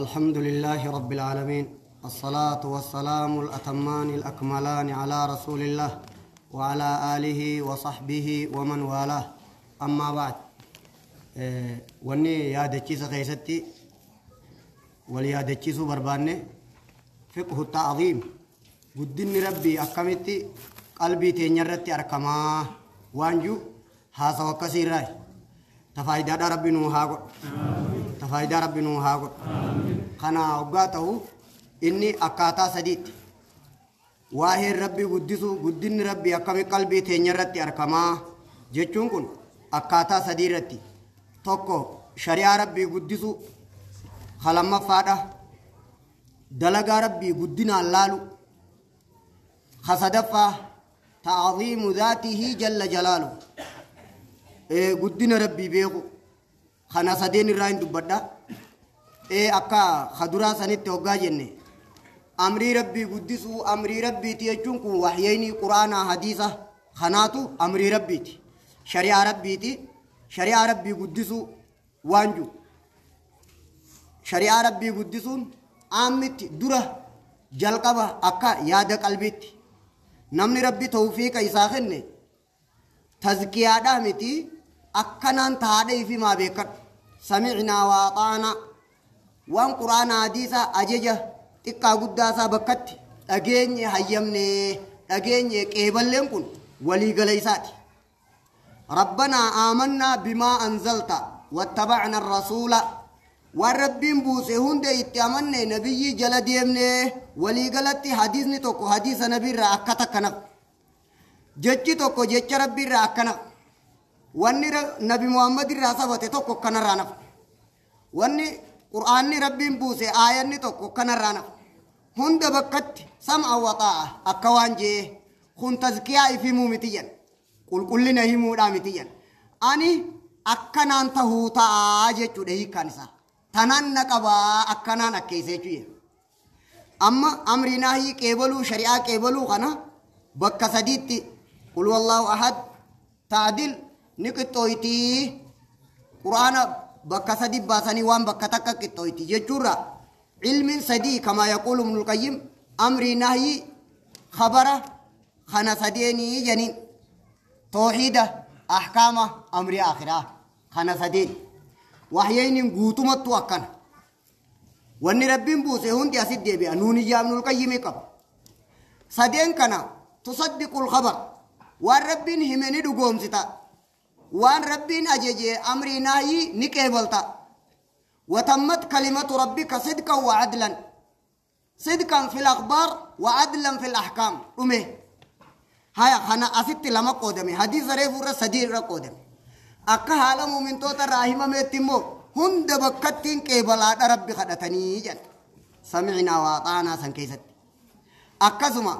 الحمد لله رب العالمين، الصلاة والسلام الأتمان الأكملان على رسول الله وعلى آله وصحبه ومن والاه. أما بعد، wanni yaadachiisa keessatti wal yaadachiisuu barbaanne fiqhu ta'ziim, guddinni rabbii akkamitti qalbii teenya irratti argamaa waan jiru haasawa akkasii irraa tafaayidaadha. Rabbi nuu haa godhu, tafaayidaa rabbi nuu haa godhu. Kana hoggaa ta'u inni akkaataa sadiitti waa'een rabbii guddisuu, guddinni rabbii akkami qalbii teenya irratti argamaa jechuun kun akkaataa sadii irratti: tokko shari'aa rabbii guddisuu, lamaffaadha dalagaa rabbii guddinaan laalu, sadaffaa ta'aziimu zaatihi jalla jalaalu, guddina rabbii beeku. Kana sadeen irraa hin dubbadha. Akka kaduraa sanitti hoggaa jenne amrii rabbii guddisuu, amrii rabbiiti jechuun kun waxyeynii quraanaa hadiisa kanaatu amrii rabbiiti, shari'aa rabbiiti. Shari'aa rabbii guddisuu waan jiru, shari'aa rabbii guddisuun aammitti dura jalqaba akka yaada qalbiitti namni rabbi tawfiiqa isaa kenne tazkiyaadhaa miti, akkanaan taadha ifi maa beekadhu, samicnaa waaxaana, waan quraana hadiisa ajaja xiqqaa guddaa isaa bakkatti dhageenye, hayyamne, dhageenye, qeeballeen kun waliigala isaati. ربنا آمنا بما أنزلت واتبعنا الرسول، waan rabbiin buuse hunda itti amanne, nabiyyi jala deemne. Waliigalatti hadiisni tokko hadiisa nabiirraa akka takkanaf, jechi tokko jecha rabbiirraa akkanaf, wanni nabi Muhammad irraa sabate tokko akkanarraa naf, wanni qur'aanni rabbiin buuse aayanni tokko akkanarraa naf, hunda bakkatti sam'a waxaa'a akka waan jee. Kun tazkiyaa ifimuu miti jedhan, qulqullina himuudhaa miti jedhan, ani akkanaan tahuu ta'aa jechuudha. Hiikkaan isaa tanaan na qabaa akkanaan akkeessa jechuudha. Amma amrii naahii qeebaluu, shari'aa qeebaluu kana bakka sadiitti: qul wallaahu ahad taadil ni qixxooytii, quraana bakka sadi baasanii waan bakka takka qixxooyti jechuurra ilmiin sadii, kamaa yaquulu ibnul qayyim, amrii naahii khabara kana sadeenii janiin, tooxiida, ahkaama, amrii akhiraa, kana sadeen. Waxyaynin guutumattu akkana, wanni rabbiin buuse hundi asit deebi'a. Nuuniyyaa ibnul qayyimii qaba. Sadeen kana tusaddiqul khabar, waan rabbiin hime ni dhugoomsita, waan rabbiin ajaje amrii naahii ni qeebalta. وتمت كلمة ربك صدقا وعدلا، صدقا في الأخبار وعدلا في الأحكام. أمه هيا خنا أست لما قدمي حديث ريفور سدير قدمي akka haala muumintoota irraa himameetti immoo hunda bakkattiin qeebalaadha rabbi kadhatanii jedha, samicnaa waaxaanaa san keessatti. Akkasuma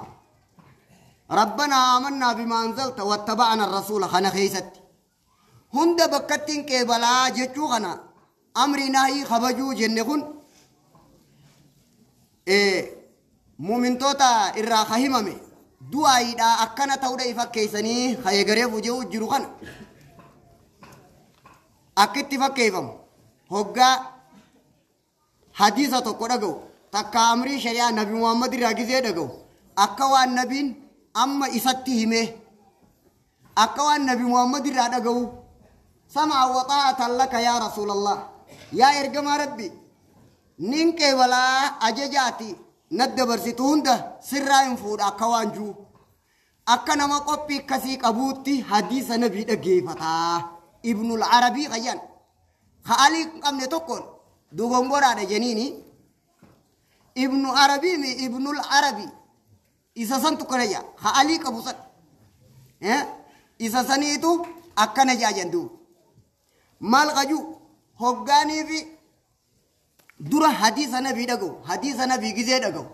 rabbanaa aamannaa bimaa anzalta wattaba'ana rasuula kana keessatti hunda bakkattiin qeebalaa jechuu. Kana amrii naahii kabajuu jenne kun muumintoota irraa ka himame du'aayiidha. Akkana ta'uudha ifakkeessanii hayegareef hojii jiru kana akkitti fakkeeffamu hoggaa hadiisa tokko dhaga'u takka amrii shari'aa nabi Muhammad irraa gizee dhaga'u akka waan nabiin amma isatti hime, akka waan nabi Muhammad irraa dhaga'u, sam'a waxaa'atan laka yaa rasuulallah, yaa ergamaa rabbi, nin qeebalaa ajajaati nadda barsitu hunda sirraa hin fuudha, akka waan jiru akka nama qophii akkasii qabuutti hadiisa nabii dhaggeeffataa. Ibnul arabii qayyan ka alii hin qabne tokkoon dogongoraadha jeniini. Ibnu arabii mi ibnul arabii isa santu kana jaa, ka alii qabu san isa saniitu akkana jaa jendu. Maal qaju hoggaanii fi dura hadiisa nabii dhaga'u, hadiisa nabii gizee dhaga'u,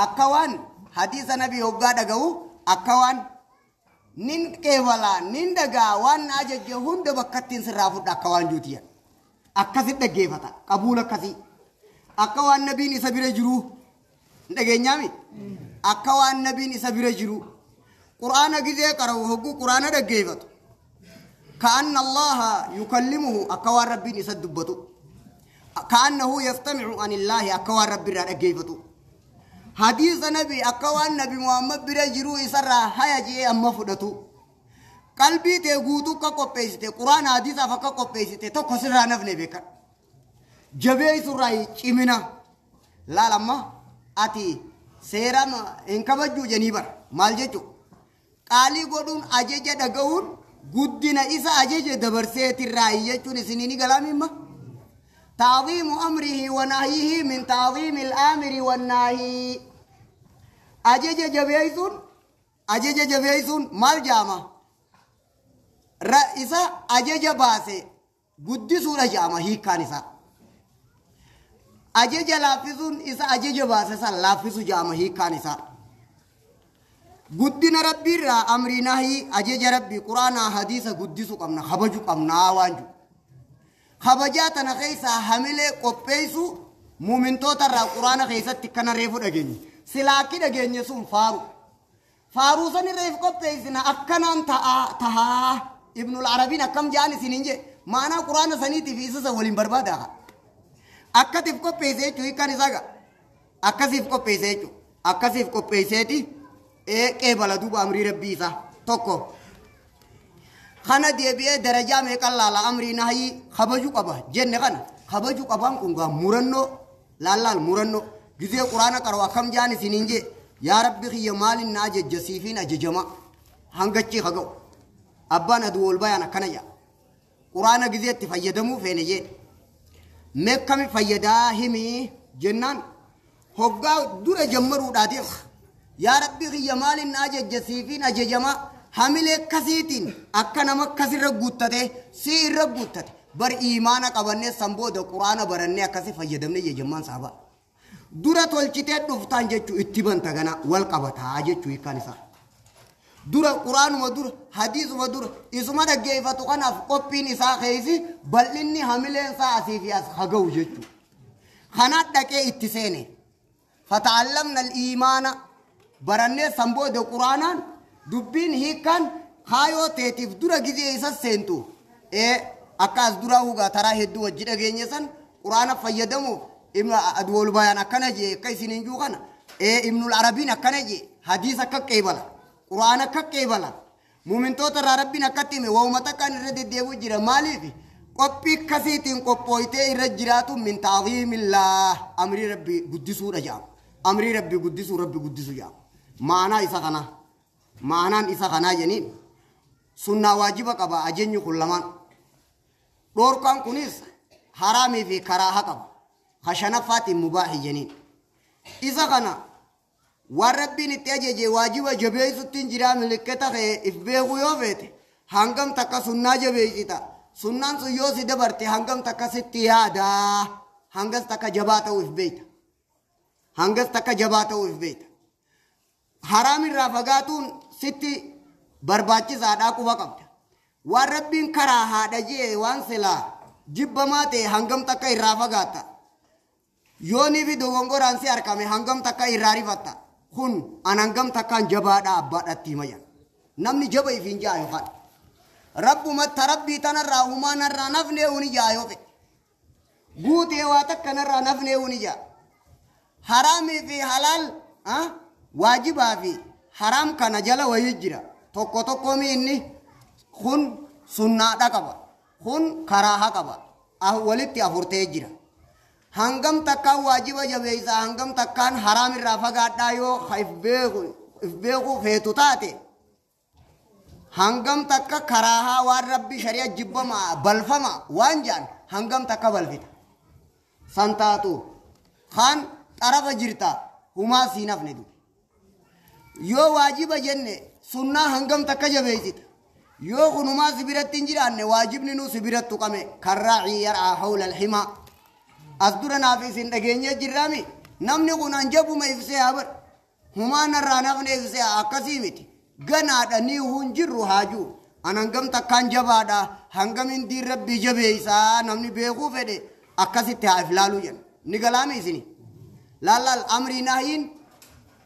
akka waan hadiisa nabii hoggaa dhaga'u akka waan nin qeebalaa, nin dhagaa, waan na ajajje hunda bakkattiin sirraa fudha akka waan juutiyan akkasit dhaggeeffata. Qabuula akkasii akka waan nabiin isa bira jiruu hin dhageenyaami, akka waan nabiin isa bira jiru qur'aana gizee qara'u, hogguu qur'aana dhaggeeffatu ka'anna allaha yukallimuhu, akka waan rabbiin isa dubbatu. Kaannahu yastamicu anillaahi akka waan rabbi irraa dhaggeeffatu. Hadiisa nabi akka waan nabi Muhammad bira jiruu isarraa haya je'ee amma fudhatu. Qalbii tee guutuu akka qopheessite quraana hadiisaaf akka qopheessite tokko sirraa nafne beekan. Jabeessurraa cimina. Laal amma ati seera hin kabajjuu jennii bara maal jechuudha? Qaalii godhuun ajaja dhaga'uun guddina isa ajaja dabarseetirraa jechuun isinii ni galaamimma. تعظيم أمره ونهيه من تعظيم الآمر والناهي. أجج جبيسون أجج جبيسون مال جامع رئيسا أجج باسي قدسوا جامع هي كانسا أجج لافزون إسا أجج باسي سا لافزو جامع هي كانسا قدنا ربي را أمري نهي أجج ربي قرآن حديث قدسوا قمنا خبجو قمنا وانجو kabajaa tana keessaa hamilee qopheessu muumintoota irraa quraana keessatti kana reefu dhageenye. Silaakki dhageenye sun faaru. Faaruu san reefu qopheessina akkanaan ta'aa tahaa Ibnul Arabiin akkam ja'an isin hin jee maanaa quraana saniitiif isa san waliin barbaadaa. Akkatiif qopheesse jechuun hiikkaan isaa ga'a. Akkasiif qopheesse jechuudha. Akkasiif qopheesseeti qeebala duuba amrii rabbii isaa tokko. Kana deebi'ee darajaa meeqan laala amrii nahii kabajuu qaba jenne kana kabajuu qabaan kun gaa murannoo laallaal murannoo gizee quraana qaroo akkam jaan isiniin jee yaa rabbi kiyya maalin na ajajja siifiin ajajama hangachii haga'u abbaan aduu ol bayaan akkana jaa quraana gizeetti fayyadamuu feene jee meeqami fayyadaa himii jennaan hoggaa dura jammaruudhaatiif yaa rabbi kiyya maalin na ajajja siifiin ajajama hamilee akkasiitiin akka nama akkasirra guuttate si irra guuttate bar imaana qabannee san booda quraana barannee akkasi fayyadamne jejjammaan saaba. Dura tolchitee dhuftaan jechuu itti banta gana wal qabataa jechuu hiikkaan isaa. Dura quraanuma dura hadiisuma dura isuma dhaggeeffatu kanaaf qophiin isaa keessi bal'inni hamileen isaa asii fi as haga'u jechuu. Kana dhaqee itti seene. Fata'allamna al-iimaana barannee san booda quraanaan dubbiin hiikkaan kaayoo teetiif dura gizee isa seentu akka as duraa hugaa taraa hedduu wajji dhageenye san quraana fayyadamuuf adwool bayaan akkana jee akka isin hin juu kana ibnul arabiin akkana jee hadiis akka qeebala quraana akka qeebala muumintoota irraa rabbiin akkatti hime waa'uma takkaan irra deddeebi'u jira maaliif qophii akkasiitiin qophooytee irra jiraatu min ta'ziimillah amrii rabbi guddisuudha jedhama amrii rabbi guddisuu rabbi guddisuu jedhama maanaa isa kana. Maanaan isa kanaa jeniin sunnaa waajiba qaba ajeenyi kun lamaan. Dhoorkaan kunis haraamii fi karaaha qaba. Kashanaffaatiin mubaahi jeniin. Isa kana waan rabbiin itti ajaje waajiba jabeessuttiin jiraa milikkita kee if beekuu yoo feete hangam takka sunnaa jabeessita. Sunnaan sun yoo si dabarte hangam takka sitti yaadaa hangas takka jabaa ta'uu if beekta. Hangas takka jabaa ta'uu if beekta. Haraam irraa fagaatuun sitti barbaachisaadhaa quba qabda. Waan rabbiin karaa haadha jee waan silaa jibbamaa ta'e hangam takka irraa fagaatta. Yoonii fi dogongoraan si argame hangam takka irraa rifatta. Kun an hangam takkaan jabaadhaa abbaadhaatti hima jedha. Namni jaba ifiin ja'a yookaan. Rabbuma rabbii tanarraa humaanarraa nafnee uni ja'a yoo fedhe. Guutee waa takkanarraa nafnee uni ja'a. Haraamii fi halaal waajibaa fi haraam kana jala wayii jira. Tokko tokko inni kun sunnaadha qaba. Kun karaaha qaba. Walitti afurtee jira. Hangam takkaan waajiba jabeessa hangam takkaan haraam irraa fagaadhaa yoo if beeku feetu taate hangam takka karaahaa waan rabbi shari'a jibbama balfama waan jaan hangam takka balfita. San taatu kaan xarafa jirta humaa siin hafne du. Yoo waajiba jenne sunnaa hangam takka jabeessita. Yoo kunumaa si biratti hin jiraanne waajibni nu si biratti tuqame karraacii yar'aa hawla alhimaa. As dura naaf isin dhageenyee jirraami namni kun hanjabuma ibsee haa bar humaan irraa nafne ibsee akkasii miti ganaadha ni hun jirru haajuu an hangam takkaan jabaadha hangam hin rabbii jabeessaa namni beekuu fedhe akkasitti haa iflaaluu jenna ni galaame isini laalaal amrii nahiin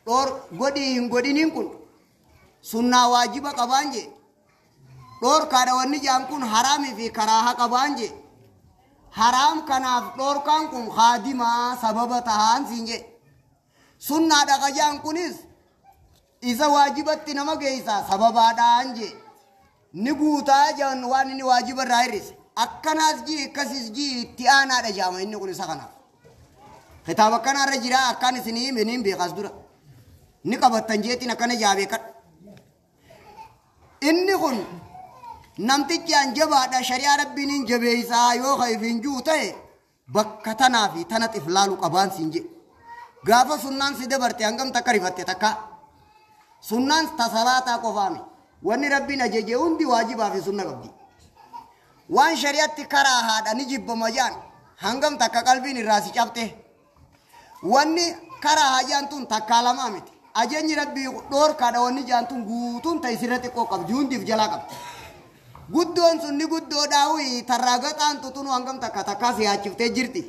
dhoor godhii hin godhiniin kun sunnaa waajiba qabaan jee dhoor kaadha wanni jaan kun haraamii fi karaaha qabaan jee. Haraam kanaaf dhoorkaan kun haadimaa sababa tahaan siin jee. Sunnaadha qajaan kunis isa waajibatti nama geessa sababaadhaan jee. Ni guutaa jaan waan inni waajiba irraa hir'ise. Akkanaas jii akkasis jii itti aanaadha jaama inni kun isa kanaaf. Kitaaba akkanaarra jira akkaan isinii hime niin beekaas dura. Ni qabattan jeetiin akkana jaabeekadha. Inni kun namtichi an jabaadha shari'aa rabbiin hin jabeessaa yoo ka ifin juu ta'e bakka tanaa fi tana xiflaalu qabaan siin jedhe. Gaafa sunnaan si dabarte hangam takka rifatte takka. Sunnaan tasalaataa qofaami. Wanni rabbiin ajaje hundi waajibaa fi sunna qabdi. Waan shari'atti karaa haadha ni jibbama jaan hangam takka qalbiin irraa si cabte. Wanni karaa haajaan tun takkaa lamaa miti. Ajajni rabbii dhoorkaadha wanni jaan tun guutuun ta isirra xiqqoo qabdi hundiif jalaa qabdi. Guddoon sun ni guddoodhaa tarraa gaxaan tutunu hangam takka takkaa si yaachiftee jirti.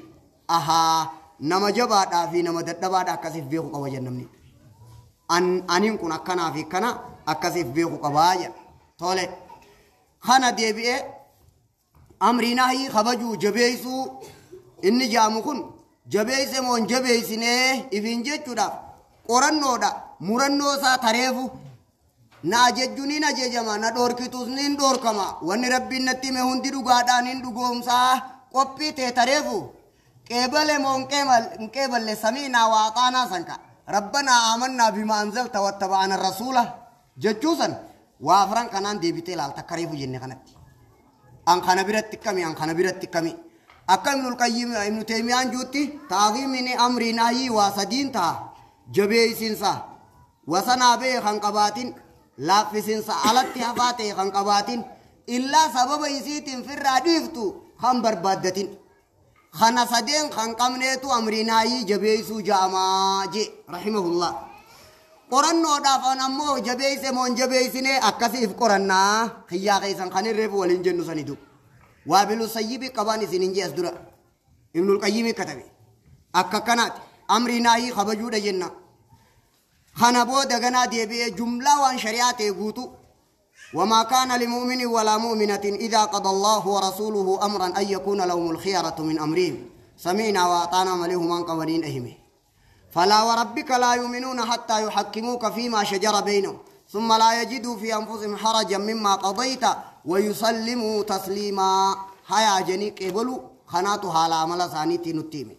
Ahaa nama jabaadhaa fi nama dadhabaadha akkasiif beeku qaba jenna namni. Aniin kun akkanaa fi akkana akkasiif beeku qabaa jedha. Tole kana deebi'ee amriinaa kabajuu jabeessuu inni jaamu kun jabeesse moo hin jabeessinee ifiin jechuudhaaf qorannoodha murannoo isaa tareefu. Na ajajju niin ajajama na dhoorkitus niin dhoorkama wanni rabbiin natti hime hundi dhugaadhaan hin dhugoomsaa qophii tee tareefu qeebale moo hin qeeballe samiinaa waaqaanaa sanka rabbanaa aamannaa bima anzalta wattaba'ana rasuula jechuu san waa afran kanaan deebitee ilaalta akka reefu jenne kanatti. An kana biratti kami an kana biratti kami akka Ibnul Qayyim Ibnu Teymiyaan juutti ta'ziimni amrii nahyii waa sadiin ta'a jabeeysinsa wasanaa bee kan qabaatin laaffisiinsa alatti hafaa ta'e kan qabaatin illaa sababa isiitiin firraa dhiiftu kan barbaaddatin. Kana sadeen kan qabneetu amriinaayii jabeessuu ja'amaa jee rahimahullah. Qorannoodhaaf an ammoo jabeesse moo hin jabeessine akkasiif qorannaa kiyyaa keessan kan irreefu waliin jennu sanitu. Waabilu sayyibi qabaan isin hin jees dura. Ibnul Qayyimi katabe. Akka kanaati amriinaayii kabajuudha jenna. Kana booda ganaa deebi'ee jumlaa waan shari'aa ta'e guutu. وما كان لمؤمن ولا مؤمنة إذا قضى الله ورسوله أمرا أن يكون لهم الخيرة من أمرهم سمعنا وأطعنا مليهم من قوانين أهمه. فلا وربك لا يؤمنون حتى يحكموك فيما شجر بينهم ثم لا يجدوا في أنفسهم حرجا مما قضيت ويسلموا تسليما. هيا جنيك إبلو خناتها على عمل ثانيتي نتيمي.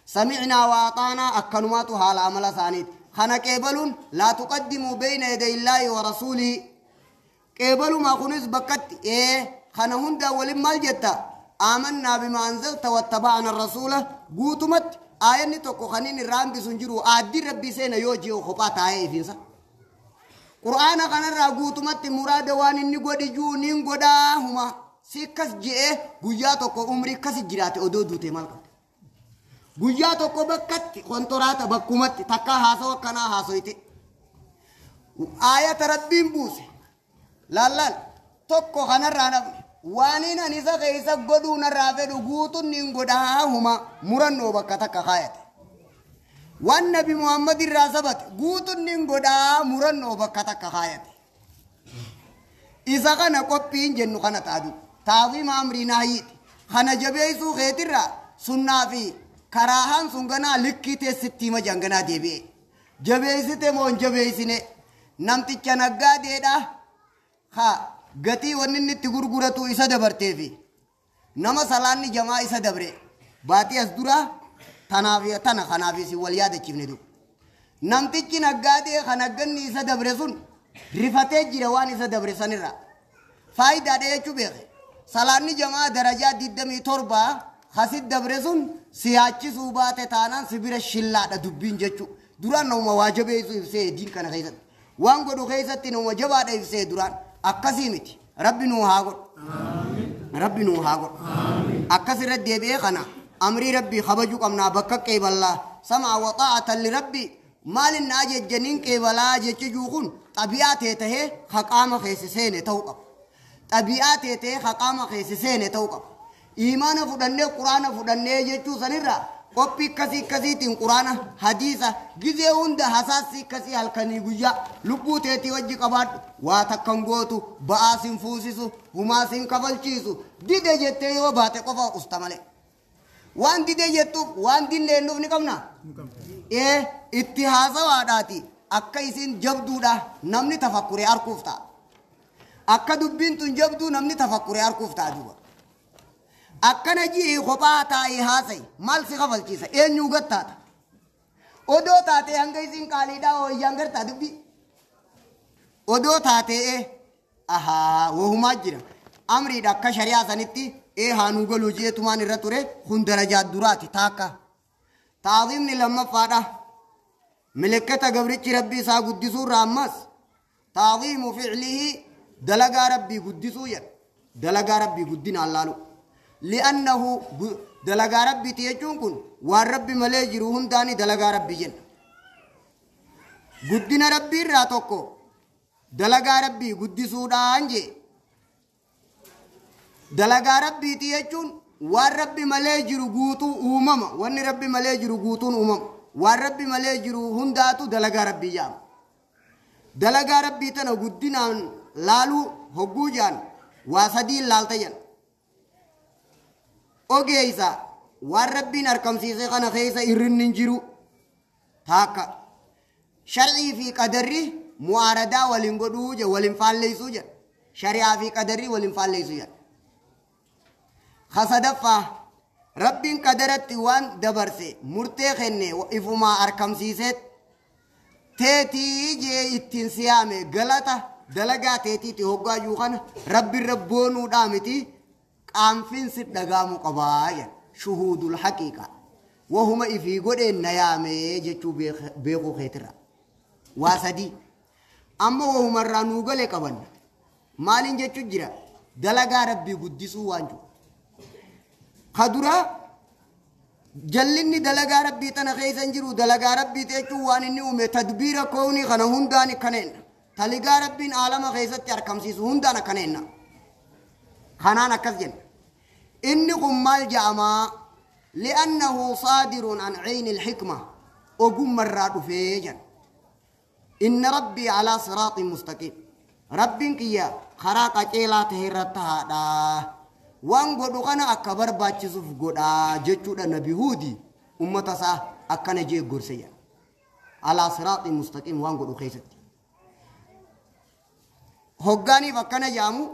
سمعنا وأطعنا أكنماتها على عمل ثانيت خنا كيبلون لا تقدموا بين يدي الله ورسوله كيبلوا ما خنس بكت إيه خنا هندا ولم الجتا آمنا بما أنزلت واتبعنا الرسول قوتمت آية نتوكو خنين الرام بسنجرو آدي ربي سينا يوجي وخبات آية فينسا قرآن خنا را قوتمت مراد وان إني قد جو نين قدا هما سيكس جئ قياتوكو عمري كس جرات أدو دوتي مالك guyyaa tokko bakkatti kontoraata bakkumatti takka haasawa akkanaa haasoyte aayata rabbiin buuse lallaal tokko kanarraa nafne waan ani isa keessa godhuu narraa fedhu guutuun niin godhaa huma murannoo bakka takka kaayate waan nabi Muhammad irraa sabate guutuun niin godhaa murannoo bakka takka kaayate isa kana qophiin jennu kana taadu taa'ima amrii naayiiti kana jabeessuu keetirraa sunnaa fi karaahaan sun ganaa likkii teessitti hima janganaa deebi'e. Jabeessite moo hin jabeessine namticha naggaadeedha. Ha gatii wanni inni itti gurguratu isa dabarteefi nama salaanni jamaa isa dabre baatii as dura tanaaf tana kanaaf isin wal yaadachiifne du. Namtichi naggaadee kan nagganni isa dabre sun rifatee jira waan isa dabre sanirra. Faayidaadha jechuu beeke. Salaanni jamaa darajaa 27 hasid dabre sun siyaachisuu baate taanaan sibira shillaadha dubbiin jechuu. Duraan nama waa jabeessu ibsee diin kana keessatti. Waan godhu keessatti nama jabaadha ibsee duraan akkasii miti. Rabbi nuu haa godhu. Rabbi nuu haa godhu. Akkasirra deebi'ee kana amrii rabbii kabajuu qabnaa bakka qeeballaa samaa waxaa'atan lirabbi maalin na ajajjaniin qeebalaa jechi kun xabi'aa ta'e tahee haqaama keessa seene ta'uu qaba. Xabi'aa ta'e tahee haqaama keessa seene ta'uu qaba. Iimaana fudhannee quraana fudhannee jechuu sanirraa Qophii akkasii akkasiitiin quraana hadiisa gizee hunda hasaasii akkasii halkanii guyyaa lubbuu teetii wajji qabaadhu waa takkan gootu ba'aa sin fuusisu humaa sin kafalchiisu dide jettee yoo baate qofa usta malee. Waan dide jettuuf waan dinneennuuf ni qabna. Ee itti haasawaadhaati akka isin jabduudha namni tafakkuree arkuuf ta'a. Akka dubbiin tun jabduu namni tafakkuree arkuuf ta'a duuba. Akkana ji'i kophaa taa'ee haasa'i maal si kafalchiisa eenyuu gattaata odoo taatee hanga isin qaaliidhaa hooyyaan gartaa dubbii odoo taatee ahaa wahumaa jira amriidha akka shari'aa sanitti ee haanuu galuu jeetumaan irra ture kun darajaa duraati taakka taazimni lammaffaadha milikkata gabrichi rabbii isaa guddisuurra ammas taazimu ficlihi dalagaa rabbii guddisuu jedha dalagaa rabbii guddinaan laalu لأنه دلقا ربي تيجون كن وان ربي ملي جرو هنداني دلقا ربي جن قدنا ربي راتوكو دلقا ربي قد سودان جي دلقا ربي تيجون وان ربي ملي جرو قوتو أمم وان ربي ملي جرو قوتون أمم وان ربي ملي جرو هنداتو دلقا ربي جام دلقا ربي تنا قدنا لالو هقو جان واسدين لالتين ogeessa waan rabbiin argamsiise kana keessa irrinni hin jiru taakka shar'ii fi qadarri mu'aaradaa waliin godhuu jedha waliin faalleessuu jedha shari'aa fi qadarri waliin faalleessuu jedha. Kasadaffaa rabbiin qadaratti waan dabarse murtee kenne ifumaa argamsiisee teetii jee ittiin siyaame galata dalagaa teetiitti hoggaayyuu kana rabbiin rabboonuudhaa miti. Qaanfinsi dhagaamu qabaa jedha shuhuudul haqiiqa wahuma ifii godheen na yaamee jechuu beekuu keetirra waa sadii amma wahumarraa nuu galee qabanna maaliin jechuu jira dalagaa rabbii guddisuu waan jiru ka dura jallinni dalagaa rabbii tana keessa hin jiru dalagaa rabbii jechuun waan inni uume tadbiira koonii kana hundaan akkana jenna taligaa rabbiin aalama keessatti argamsiisu hundaan akkana jenna kanaan akkas jenna inni kun maal ja'amaa li'annahu saadirun an cayni ilxikma ogummarraa dhufee jedha inna rabbii alaa siraaxin mustaqiim rabbiin kiyya karaa qaceelaa tahe irratti haadhaa waan godhu kana akka barbaachisuuf godhaa jechuudha nabi huudi ummata isaa akkana jee gorse jedha alaa siraaxin mustaqiim waan godhu keessatti hoggaaniif akkana jedhamu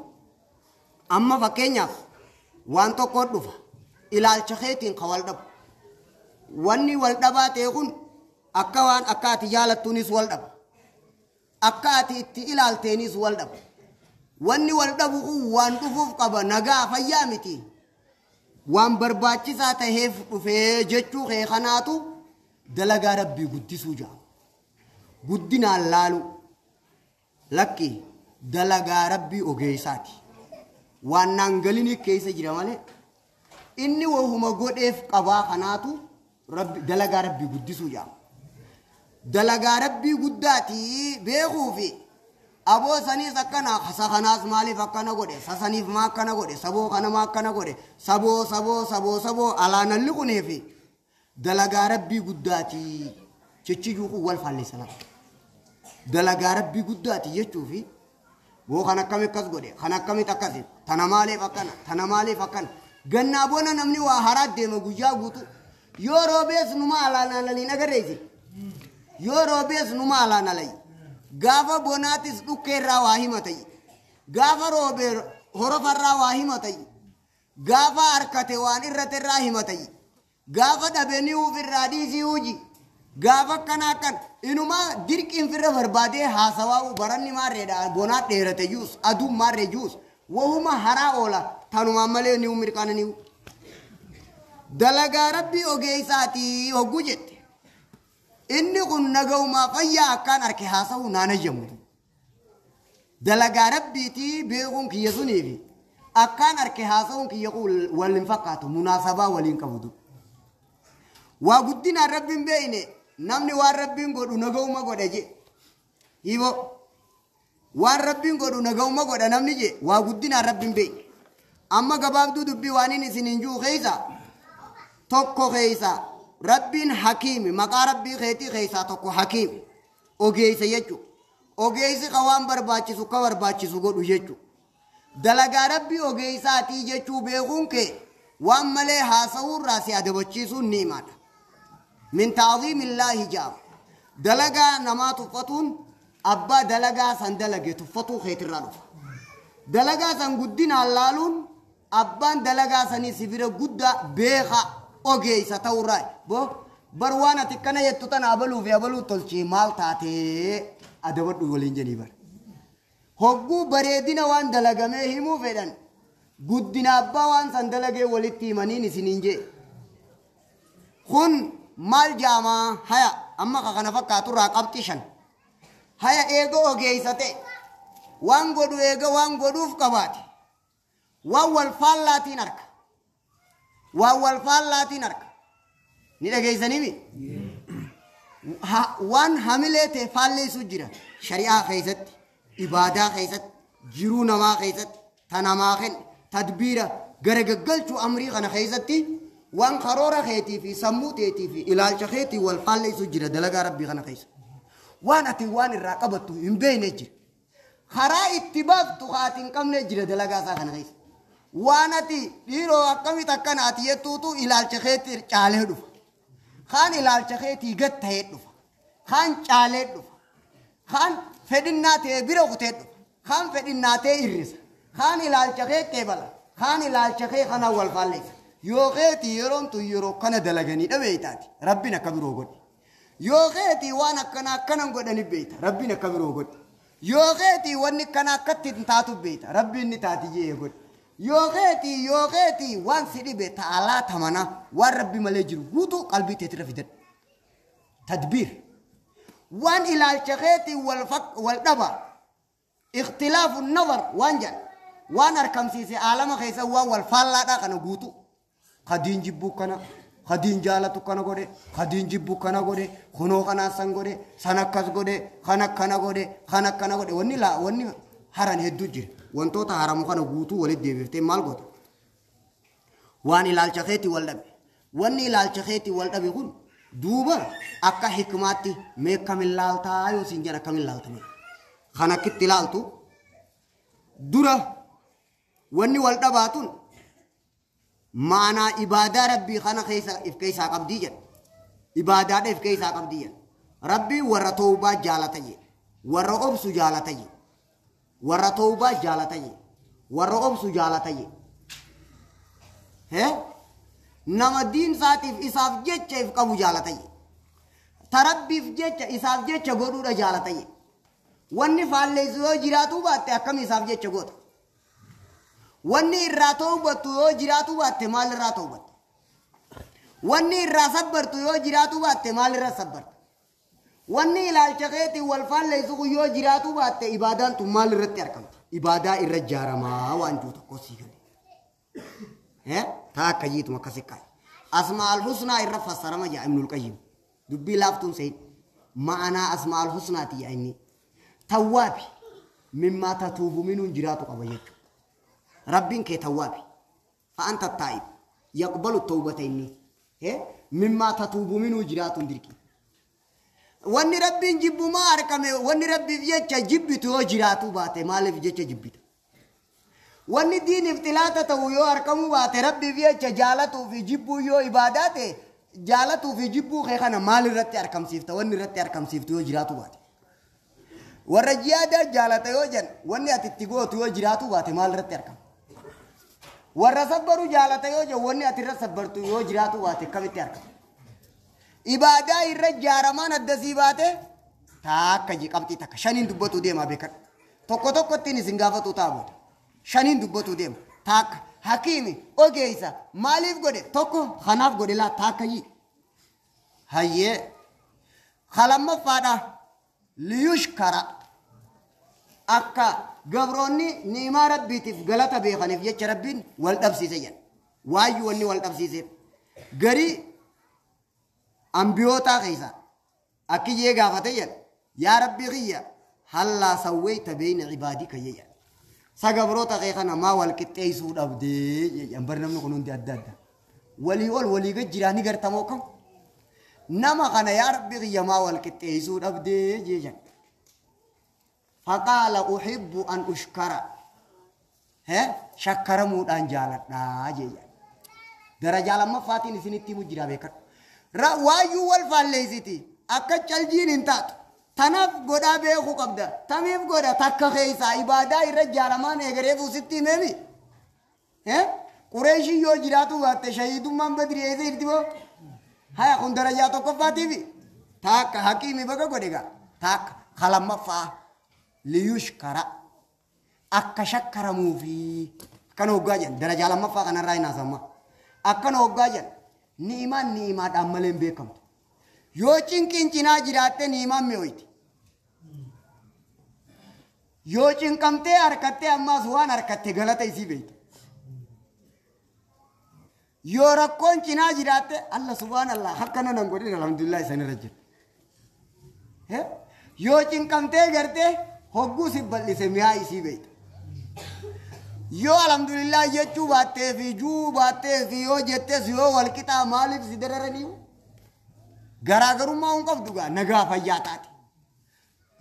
amma fakkeenyaaf waan tokko dhufa ilaalcha keetiin ka wal dhabu wanni wal dhabaa ta'e kun akka waan akka ati jaalattuunis wal dhaba akka ati itti ilaalteenis wal dhaba wanni wal dhabu kun waan dhufuuf qaba nagaa fayyaa miti waan barbaachisaa taheef dhufee jechuu kee kanaatu dalagaa rabbii guddisuu jedhama guddinaan laalu lakki dalagaa rabbii ogeessaati waan naan galinii keessa jira malee inni wahuma godheef qabaa kanaatu dalagaa rabbii guddisuu jedhama. Dalagaa rabbii guddaatii beekuufi aboo saniis akkana hasa kanaas maaliif akkana godhe sasaniif maa akkana godhe saboo kana maa akkana godhe saboo saboo saboo saboo alaanalli kuneefi dalagaa rabbii guddaatii jechuu kun wal faalleessa dalagaa rabbii guddaatii jechuufi boo kan akkami akkas godhe kan akkamitti akkasi tana maaliif akkana tana maaliif akkana gannaa bona namni waa haraa deema guyyaa guutuu yoo roobees numa alaanalaliin agarreessi yoo roobees numa alaanalayi gaafa bonaatis dhukkeerraa waa himatayi gaafa roobee horofarraa waa himatayi gaafa harkate waan irraterraa himatayi gaafa dhabeenii ufirraa dhiisii huji gaafa akkana akkan inumaa dirqiin firra barbaadee haasawaa baranni maarreedha bonaa dheerate juus aduun maarree juus wahuma haraa oola tanumaan malee ni mirqaananiu dalagaa rabbii ogeessaatii hogguu jette inni kun nagaumaa fayyaa akkaan arke haasa'u naan ayyamu dalagaa rabbiitii beekuun kiyya suniifi akkaan arke haasa'uun kiyya kun waliin fakkaatu munaasabaa waliin qabutu waa guddinaan rabbiin beeyne namni waan rabbiin godhu nagauma godha je hibo waan rabbiin godhu nagauma godha namni je waa guddinaan rabbiin beeyne amma gabaabduu dubbii waan inni isin hin jiru keessa tokko keessa Rabbiin hakiimi maqaa rabbii keetii keessaa tokko hakiimi ogeessa jechuudha. Ogeessi ka waan barbaachisu ka barbaachisu godhu jechuudha. Dalagaa rabbii ogeessaatii jechuu beekuun kee waan malee haasa'uurraa si adabachiisuun ni himaadha. Min ta'ziimillaahi jaama. Dalagaa namaa tuffatuun abbaa dalagaa san dalage tuffatuu keetirraa dhufa. Dalagaa san guddinaan laaluun abbaan dalagaa sanii si bira guddaa beeka ogeessa ta'urraa. Boo bar waan ati kana jettu tana abaluu fi abaluu tolchee maal taatee adabadhu waliin jedhii bara. Hogguu bareedina waan dalagamee himuu fedhan guddina abbaa waan san dalagee walitti himaniin isiniin jee. Kun maal jaamaa haya amma ka kana fakkaaturraa qabxii 5. Haya eega ogeessa ta'e waan godhu eega waan godhuuf qabaate waan wal faallaatiin arka. Waan wal faallaatiin arka. Ni dhageessanii waan hamilee ta'e faalleessu jira shari'aa keessatti ibaadaa keessatti jiruu namaa keessatti tanamaa kenne tadbiira garagaggalchuu amrii kana keessatti waan karoora keetii fi sammuu teetii fi ilaalcha keetii wal faalleessu jira dalagaa rabbii kana keessa. Waan ati waan irraa qabattu hin beekne jira. Karaa itti baaftu haati hin qabne jira dalagaa isaa kana keessa. Waan ati dhiiroo akkamitti akkana ati jettuutu ilaalcha keetii caalee dhufa. Kaan ilaalcha keetii gad ta'ee dhufa. Kaan caalee dhufa. Kaan fedhinnaa ta'ee bira kutee dhufa. Kaan fedhinnaa ta'ee hir'isa. Kaan ilaalcha kee qeebala. Kaan ilaalcha kee kanaan wal faalleessa. Yoo keetii yeroon tun yeroo kana dalaganii dhabee taati. Rabbiin akka biroo godhe. Yoo keetii waan akkana akkanan godhani beekta. Rabbiin akka biroo godhe. Yoo keetii wanni akkana akkatti hin taatu beekta. Rabbiin ni taati jee godhe. Yoo keetii waan si dhibe ta'alaa tamana waan rabbi malee jiru guutuu qalbii teetirra fidadhu. Tadbiir. Waan ilaalcha keetii wal dhaba. Ikhtilaafu nazar waan jedhan. Waan argamsiise aalama keessa waan wal faallaadhaa kana guutuu. Kadiin jibbuu kana, kadiin jaalatu kana godhe, kadiin jibbuu kana godhe, kunoo kanaa san godhe, san akkas godhe, kan akkana godhe, kan akkana godhe. Wanni haran hedduu jira. Wantoota haramu kana guutuu walitti deebiftee maal goota? Waan ilaalcha keetii wal dhabe. Wanni ilaalcha keetii wal dhabe kun duuba akka hikmaatti mee akkamiin laaltaa yoo siin jedhan akkamiin laaltame? Kan akkitti ilaaltu dura wanni wal dhabaatun maanaa ibaadaa rabbii kana keessa if keessaa qabdii jedha. Ibaadaadha if keessaa qabdii jedha. Rabbii warra toobaa jaalata jedha. Warra obsu jaalata jedha. Warra toobaa jaalata jedha. Warra obsu jaalata jedha. Nama diin isaatiif isaaf jecha if qabu jaalata jedha. Tarabbiif jecha isaaf jecha godhuudha jaalata jedha. Wanni faalleessu yoo jiraatu baatte akkam isaaf jecha goota? Wanni irraa toobattu yoo jiraatu baatte maal irraa toobatta? Wanni irraa sabbartu yoo jiraatu baatte maal irraa sabbarta? Wanni ilaalcha keetiin wal faalleessu kun yoo jiraatu baatte ibaadaan tun maal irratti argamti? Ibaadaa irra ijaaramaa waan jiru tokko sii gale. Taa akka jiituma akkasi kaa'e. Asmaa'al husnaa irra fassarama jaa Ibnul Qayyim. Dubbii laaftuun seen ma'anaa asmaa'al husnaati jaa inni. Tawwaabi mimmaa tatuubu minuun jiraatu qaba jechuudha. Rabbiin kee tawwaabi. Fa'aan tattaa'ib. Yaqbalu tawbata inni. Mimmaa tatuubu minuu jiraatuun dirqi. Wanni rabbiin jibbumaa argame wanni rabbiif jecha jibbitu yoo jiraatu baate maaliif jecha jibbita? Wanni diiniif xilaata ta'u yoo argamuu baate rabbiif jecha jaalatuu fi jibbuu yoo ibaadaa ta'e jaalatuu fi jibbuu kee kana maal irratti argamsiifta? Wanni irratti argamsiiftu yoo jiraatu baate. Warra jiyaadaa jaalata yoo jedhan wanni ati itti gootu yoo jiraatu baate maal irratti argama? Warra sabbaru jaalata yoo jedhan wanni ati irra sabbartu yoo jiraatu baate akkamitti argama? Ibaadaa irra ijaaramaan addasii baate taakka qabxii takka shaniin dubbatu deema beekadhu. Tokko tokkottiin isin gaafatu ta'a booda. Shaniin dubbatu deema. Taakka hakiimi ogeessa maaliif godhe tokko kanaaf godhe laa taakka yi. Hayyee lamaffaadha liyushkara akka gabroonni ni'imaa rabbiitiif galata beekaniif jecha rabbiin wal dhabsiise jedha. Waayyuu wanni wal dhabsiiseef garii ambiyootaa keessa akki jee gaafate jedha. Yaa rabbii kiyya hallaa sawwayta beeyna cibaadika jedha. Sagabroota kee kana maa wal qixxeessuu dhabdee jedhan bar namni kun hundi adda adda. Walii ol walii gad jiraa ni gartamoo kam? Nama kana yaa rabbi kiyyamaa wal qixxeessuu dhabdee jeejan. Faqaala uhibbu an ushkara. Shakkaramuudhaan jaaladhaa jeejan. Darajaa lammaffaatiin isinitti himu jira beekadhu. Waayyuu wal faalleessiti. Akka caljiin hin taatu. Tanaaf godhaa beekuu qabda. Tamiif godha takka keessaa ibaadaa irra jaalamaan eegareefuu sitti himeemi. Qureeshiin yoo jiraatu baatte shahiidummaan badrii eessa jirti moo? Haya kun darajaa tokkoffaatiifi. Taakka haqiimi baga godhe gaa. Taakka kalammaffaa liyushkara. Akka shakkaramuufi akkana hoggaa jedhan darajaa lammaffaa kanarraa hin haasamma. Akkana hoggaa jedhan ni'imaan ni'imaadhaan malee hin beekamtu. Yoo cinqiin cinaa jiraatte ni'imaan mi'ooyti. Yoo cinqamtee harkattee ammaas waan harkatte galata isii beektu. Yoo rakkoon cinaa jiraatte Allah subhaanallah akkana nan godhin alhamdulillah isanirra jira. Yoo cinqamtee gartee hogguu si bal'ise mi'aa isii beekta. Yoo alhamdulillah jechuu baattee fi juu baattee fi yoo jettes yoo wal qixaa maaliif si dararaniiyu? Garaagarummaa hin qabdu gaa nagaa fayyaa taate.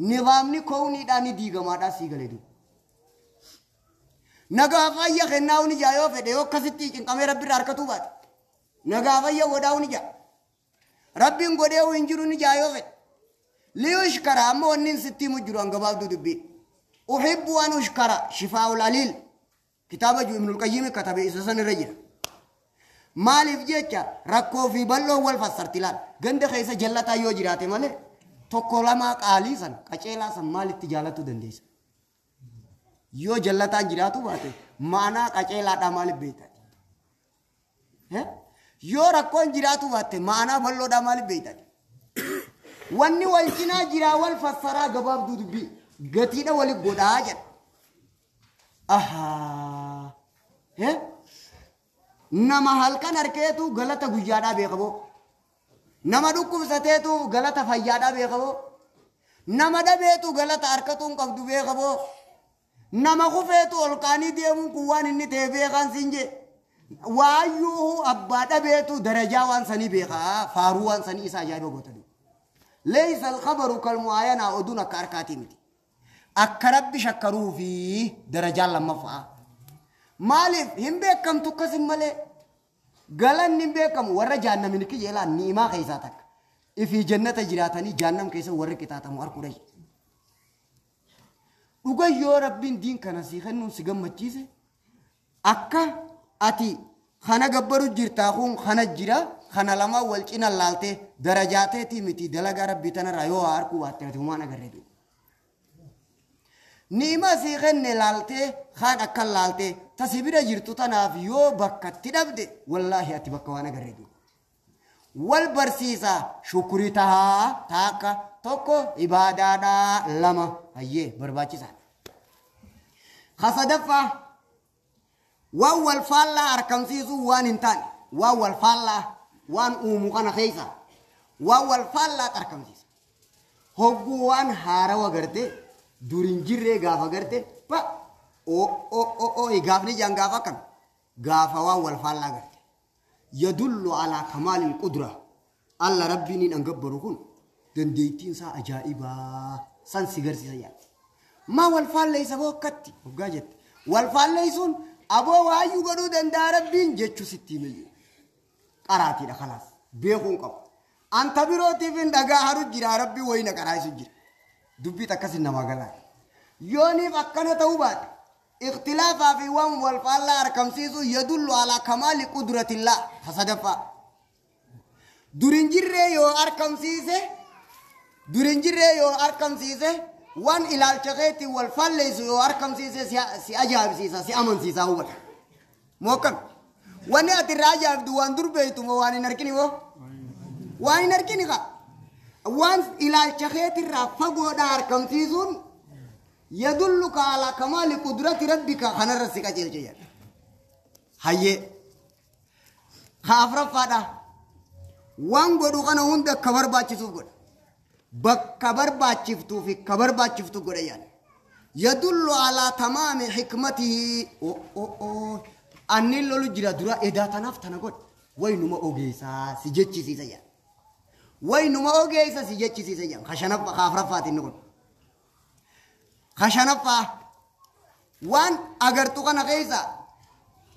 Nizaamni koowniidhaan ni diigamaadhaa sii galee duuba. Nagaa fayya kennaa ni jaa yoo fedhe yoo akkasitti cinqamee rabbi irraa harkatuu baate. Nagaa fayya godhaa ni jaa. Rabbiin godhee hin jiru ni jaa yoo fedhe. Liyushkara amma wanni sitti himu jiru hangabaabduu dubbii. Uhibbu an ushkara shifaa'ul aliil. Kitaaba jiru Ibnul Qayyim katabe isa san irra jira. Maaliif jecha rakkoo fi bal'oon wal fassarti laal. Ganda keessa jallataa yoo jiraate malee tokko lamaa qaalii san qaceelaa san maalitti jaalachuu dandeessa? Yoo jallataan jiraatu baate maanaa qaceelaadhaa maaliif beekta? Yoo rakkoon jiraatu baatte maanaa bal'oodhaa maaliif beekta? Wanni wal cinaa jiraa wal fassaraa gabaabduu dubbii gatiidha wali godhaa jedha. Ahaa. Nama halkan harkeetu galata guyyaadhaa beekaboo. Nama dhukkubsateetu galata fayyaadhaa beekaboo. Nama dhabeetu galata harkatuun qabdu beekaboo. Nama kufeetu ol kaanii deemuun kun waan inni ta'e beekaan siin jee. Waayyuu abbaa dhabeetu darajaa waan sanii beekaa faaruu waan sanii isa ajaa'iba gootanii. Leeysa alkhabaru kalmu'aayanaa oduun akka harkaatii miti. Akka rabbi shakkaruu fi darajaan lammaffaa. Maaliif hin beekamtu akkasin malee galanni hin beekamu warra jaannamin kijeelaa ni'imaa keessaa takka. Ifii jannata jiraatanii jaannam keessa warri qixaaxamu arguudha. Dhuga yoo rabbiin diin kana sii kennuun si gammachiise akka ati kana gabbaru jirtaa kun kana jira kana lama wal cina laaltee darajaateetii miti dalagaa rabbii tanarraa yoo arguu baatte ati humaan agarree duuba. Ni'ima sii kenne laaltee kaan akka laaltee tasi bira jirtu tanaaf yoo bakka itti dhabde wallaahi ati bakka waan agarree duuba. Wal barsiisaa shukrii tahaa taakka tokko ibaadaadhaa lama hayyee barbaachisaadha. Kasadaffaa waan wal faallaa harkamsiisuu waan hin taane waan wal faallaa waan uumu kana keessa waan wal faallaa harkamsiisa. Hogguu waan haarawa gartee durin jirree gaafa garte pa o o o o gaafni jaan gaafa akkam gaafa waan wal faallaa garte. Yadullu alaa kamaalil qudra alla rabbiin hin angabbaru kun dandeettiin isaa ajaa'ibaa san si garsiisa yaadde. Maa wal faalleessa boo akkatti hoggaa jette. Wal faalleessuun aboo waayyuu godhuu danda'a rabbiin jechuu sitti hime. Qaraatiidha kalaas beekuun qabu. Anta birootiif hin dhagaa haru jira rabbii wayina qaraa'isu jira. Dubbii akkasin namaa galaa. Yooniif akkana ta'uu baate ikhtilaafaa fi waan wal faallaa harkamsiisu yadullu alaa kamaali qudratillah hasadaffaa. Durin jirree yoo harkamsiise durin jirree yoo harkamsiise waan ilaalcha keetiin wal faalleessu yoo harkamsiise si ajaa'ibsiisa si amansiisa hubata. Moo akkam? Wanni ati irraa ajaa'ibdu waan dur beektu moo waan hin argini moo? Waan hin argini kaa. Waan ilaalcha keetirraa fagoodhaa harkamsiisuun yadulluka alaa kamaali qudrati rabbika kanarra si qajeelche jedha. Hayyee. Ka afuraffaadha. Waan godhu kana hunda akka barbaachisuuf godha. Bakka barbaachiftuu fi ka barbaachiftu godha yaada. Yadullu alaa tamaami hikmatihi. Anni lolu jira dura edaa tanaaf tana godha. Waynuma ogeessaa si jechisiisa yaada. Waynuma ogeessa si jechisiisa jedhan. Kashanaffaa kaafraffaati inni kun. Kashanaffaa waan agartu kana keessa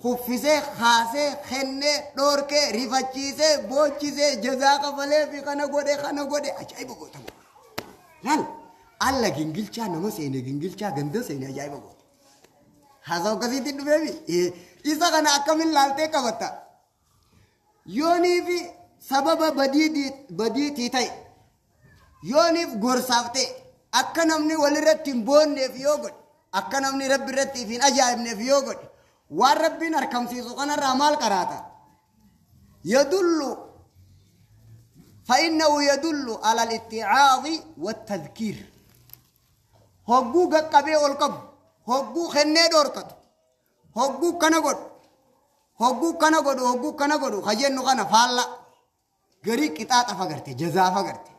kuffisee kaasee kennee dhoorkee rifachiisee boochisee jazaa kafalee fi kana godhe kana godhe ajaa'iba goota godhe. Laal alla gingilchaa nama seene gingilchaa ganda seene ajaa'iba goota. Haasawu akkasiitti dhufeemi. Isa kana akkamiin laaltee qabatta? Yoonii fi sababa badiitii ta'e yooniif gorsaaf ta'e akka namni walirratti hin boonneef yoo godhe akka namni rabbi irratti hin ajaa'ibneef yoo godhe waan rabbiin harkamsiisu kanarraa maal qaraata? Yadullu فإنه يدل على الاتعاظ والتذكير. هقو قبي والقب هقو خني دوركت هقو كنغود هقو كنغود هقو كنغود خجنو كنا فالا غري قطاط فغرتي جزاء فغرتي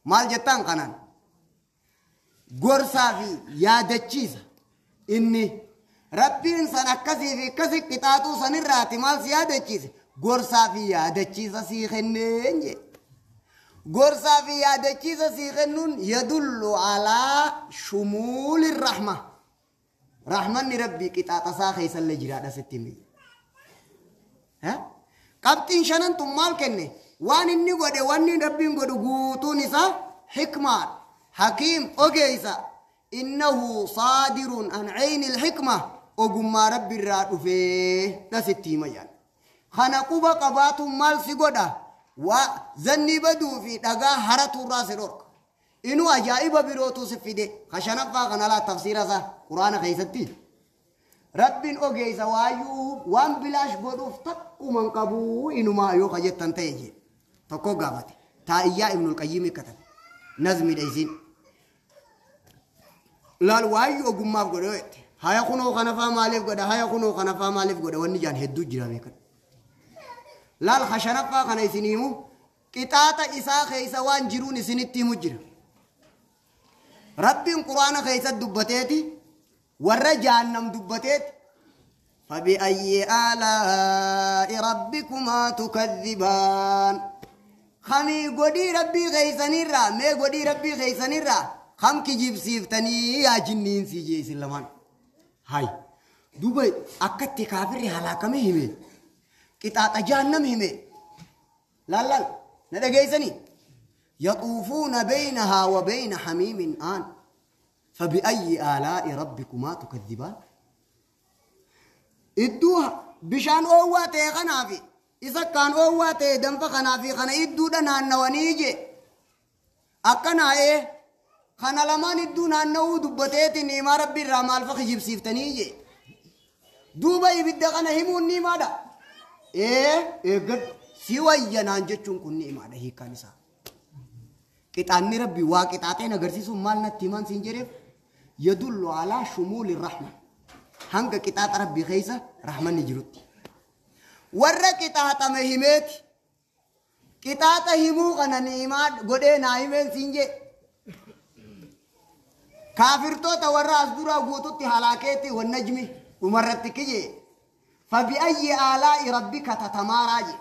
مال جتان كنان غورسا في يادچيس إني ربين سن أكسي في كسي قطاطو سنراتي مال سيادچيس غورسا في يادچيس سي خنين غورسا في يادچيس سي خنون يدل على شمول الرحمة. رحمن ربي قطاط سا خيسل جرادة ستمي ها قبطين شنن تمال كني وان إني قد وان ربي قد قوتو نسا حكمة حكيم أوكيسا إنه صادر عن عين الحكمة أقوم ربي الراد فيه نستي ميان خنقوبة قبات مال سيقودا وزني بدو في دقا هرة الراس الأرك إنو أجائب بروتو سفيدي خشنفا غنالا تفسير سا قرآن خيستي ربين أوكيسا وايوب وان بلاش قدوف تقو من قبو إنو ما يوخ جتن تيجي تقو قابتي تائيا ابن القيم كتب نظمي ديسين laal waayyoo ogummaaf godhe jette haya kunoo kana faa maaliif godha haya kunoo kana faa maaliif godha wanni jaan hedduu jira beekan laal kashanaffaa kana isin himu qixaaxa isaa keessa waan jiruun isinitti himu jira. Rabbiin quraana keessa dubbateeti warra jahannam dubbateeti فبأي آلاء ربكما تكذبان خمي قدي ربي غيسنيرا مي قدي ربي غيسنيرا خم كجيب سيفتني يا جنين سيجي سلمان هاي دوبي أكتي كافر هلاكمي همي قطعة جهنم همي لا لا ندى غيسني يطوفون بينها وبين حميم آن فبأي آلاء ربكما تكذبان idduu bishaan oowwaa ta'e kanaafi isa kaan oowwaa ta'e danfa kanaafi kana idduudha naannawanii je akkanaa'ee kana lamaan idduu naannawuu dubbateeti niimaa rabbi irraa maal fa kijibsiiftanii je duuba ibidda kana himuun niimaadha. Ee eeggadhu si wayyanaan jechuun kun niimaadha hiikkaan isaa. Qixaanni rabbi waa qixaaxeen agarsiisuun maal natti himan siin jedheef yadullu alaa shumuuli rahma. Hanga qixaaxa rabbii keessa rahmanni jirutti. Warra qixaaxame himeeti. Qixaaxa himuu kana ni'imaa godhee naa himeen siin jee. Kaafirtoota warra as duraa guututti halaakeetti wannajmi dhumarratti kijee. Fabi'ayyi aalaa'i rabbika tatamaaraa jee.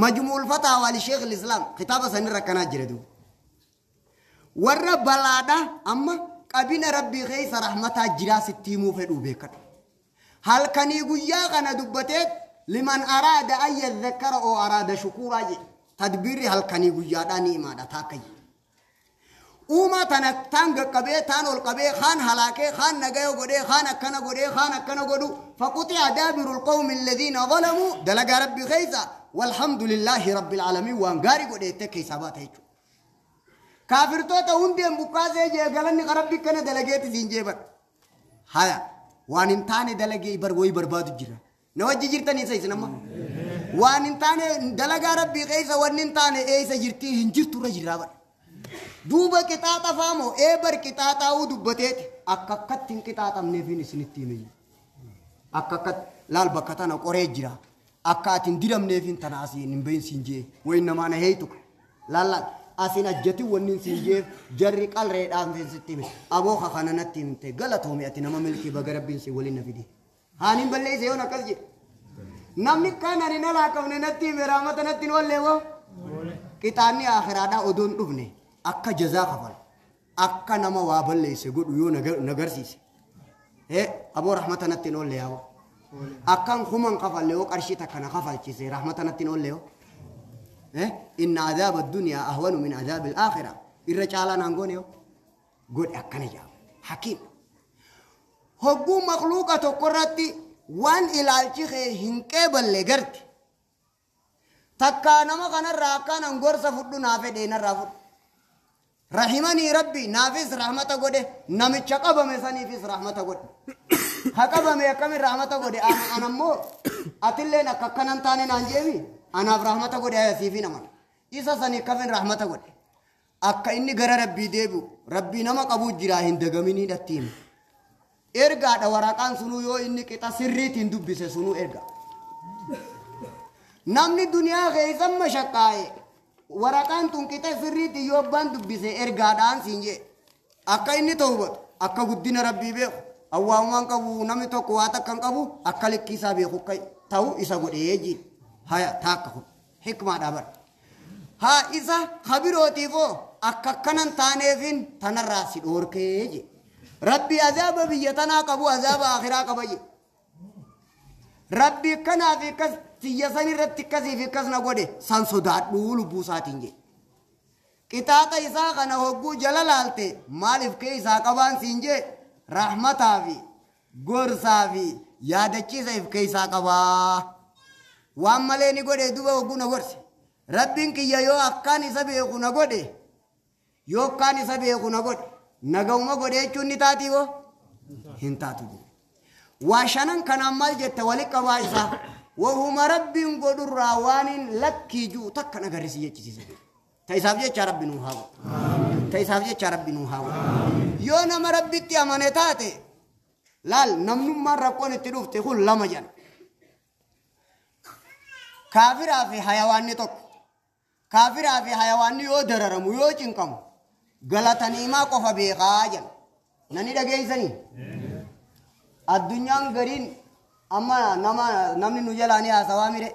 Majmuul fataawaa li Sheekh Islaam kitaaba sanirra akkanaa jira duuba. Warra balaadha amma qabina rabbii keessa rahmataa jiraa sitti himuu fedhuu beekadhu. Halkanii guyyaa kana dubbateet liman araada an yadhakkara oo araada shukuuraa jedhe. Tadbiirri halkanii guyyaadhaa ni himaadha taakka jedhe. Uumaa tana taan gaqqabee taan ol qabee kaan halaakee kaan nagaya godhee kaan akkana godhee kaan akkana godhu faquxi'a daabiru alqawmi alladhiina zalamuu dalagaa rabbii keessa walhamdulillaahi rabbil aalamiin waan gaarii godhee keessaa baata jechuudha. Kaafirtoota hundeen buqqaasee jee galanni rabbi kana dalageeti siin jeeban. Haya waan hin taane dalagee bar wayii barbaadu jira. Na wajji jirtan isa isin amma. Waan hin taane dalagaa rabbii keessa wanni hin taane eessa jirtii hin jirtu irra jirraa bara. Duuba qixaaxa faamoo ee bar qixaaxaa'uu dubbateeti akka akkatti hin qixaaxamneefiin isinitti hime. Akka akkatti laal bakka tana qoree jira. Akka ati hin diramneefiin tana asiin hin bahin siin jee wayin namaa na heeytu laal laal. Asin ajjati wannin siin jeef jarri qalreedhaan sitti hime aboo kana natti himte galatoome ati nama milkii baga rabbiin si waliin na fide haaniin balleesse yoon akkas jedhe namni kaan ani na laaqabne natti hime raamata natti hin oollee moo Qixaanni akhiraadhaa odoon dhufne akka jazaa kafalu akka nama waa balleesse godhu yoo nagarsiise. Aboo rahmata natti hin oolle yaa'u. Akkan kuman kafalle yoo qarshii takka na kafalchise rahmata natti hin oolle yoo. Inna azaaba addunyaa ahwanu min azaabi al-aakhira. Irra caalaa naan goone yoo. Godhe akkana jedhama. Hakiim. Hogguu makluuqa tokkorratti waan ilaalchi kee hin qeeballe garte. Takkaa nama kanarraa akkanan gorsa fudhu naa fedhe narraa fudhu. Rahimanii rabbi naafis rahmata godhe namicha qabame saniifis rahmata godhe. Ha qabame akkamin rahmata godhe anammoo atilleen akka akkanan taane naan jeemi anaaf rahmata godhe ayasiifi naman. Isa sanii akkamin rahmata godhe. Akka inni gara rabbii deebi'u rabbii nama qabuu jiraa hin dagaminii dhatti hime. Ergaadha waraqaan sunuu yoo inni qixa sirriitiin dubbise sunuu erga. Namni duniyaa keessa mashaqqaa'e waraqaan tun qixa sirriitiin yoo abbaan dubbise ergaadhaan siin jee. Akka inni tawbatu akka guddina rabbii beeku awwaamumaan qabu namni tokko waa takka hin qabu akka likkiisaa beeku akka ta'u isa godhee jee. Haya taakka kun hikmaadhaa bara. Haa isa kabirootiifoo akka akkanan taaneefin tanarraa si dhoorkee jee. Rabbi azaaba biyya tanaa qabu azaaba akhiraa qaba jee. Rabbi akkanaa fi akkas tiyya san irratti akkasii fi akkas na godhe san sodaadhuu lubbuu isaatiin jee. Qixaaxa isaa kana hogguu jala laalte maaliif kee isaa qabaan siin jee rahmataa fi gorsaa fi yaadachiisa if kee isaa qabaa. Waan malee ni godhe duba hogguu na gorse. Rabbiin kiyya yoo akkaan isa beeku na godhe yoo akkaan isa beeku na godhe nagahuma godhe jechuun ni taatii hoo hin taatu. Waa shanan kanaan maal jette walitti qabaa isaa wahuma rabbiin godhurraa waan hin lakkii jiru takka nagarrisi jechisiisa. Ta isaaf jecha rabbi nuu haa godhu. Ta isaaf jecha rabbi nuu haa godhu. Yoo nama rabbitti amane taate laal namnummaan rakkoon itti dhufte kun lama jedha. Kaafiraa fi hayawaanni tokko. Kaafiraa fi hayawaanni yoo dararamu yoo cinqamu galataniimaa qofa beekaa jedha. Nani dhageessanii? Addunyaan gariin amma nama namni nu jalaa ni haasawaa mire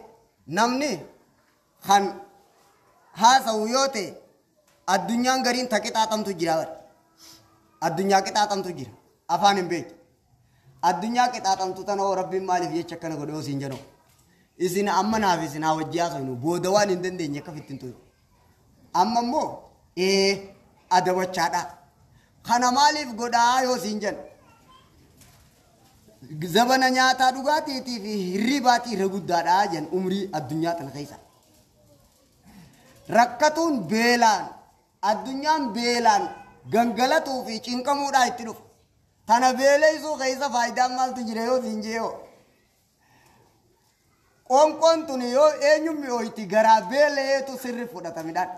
namni kan haasawu yoo ta'e addunyaan gariin ta qixaaxamtu jira bara. Addunyaa qixaaxamtu jira afaan hin beektu. Addunyaa qixaaxamtu tana hoo rabbiin maaliif jecha akkana godhe yoo siin jedhu. Isin amma naaf isin haa wajji haasofnu booda waan hin dandeenye akka fittin tuyu. Amma immoo adabachaadha. Kana maaliif godhaa yoo siin jedhu. Zabana nyaataa dhugaatiitii fi hirribaatii irra guddaadha jedhan umrii addunyaa tana keessa. Rakkatuun beelaan addunyaan beelaan gangalatuu fi cinqamuudhaa itti dhufu. Tana beeleessuu keessa faayidaan maaltu jira yoo siin jee'oo. Qoonqoon tuni yoo eenyuun mi'ooyti garaa beeleetu sirri fudhata midhaan.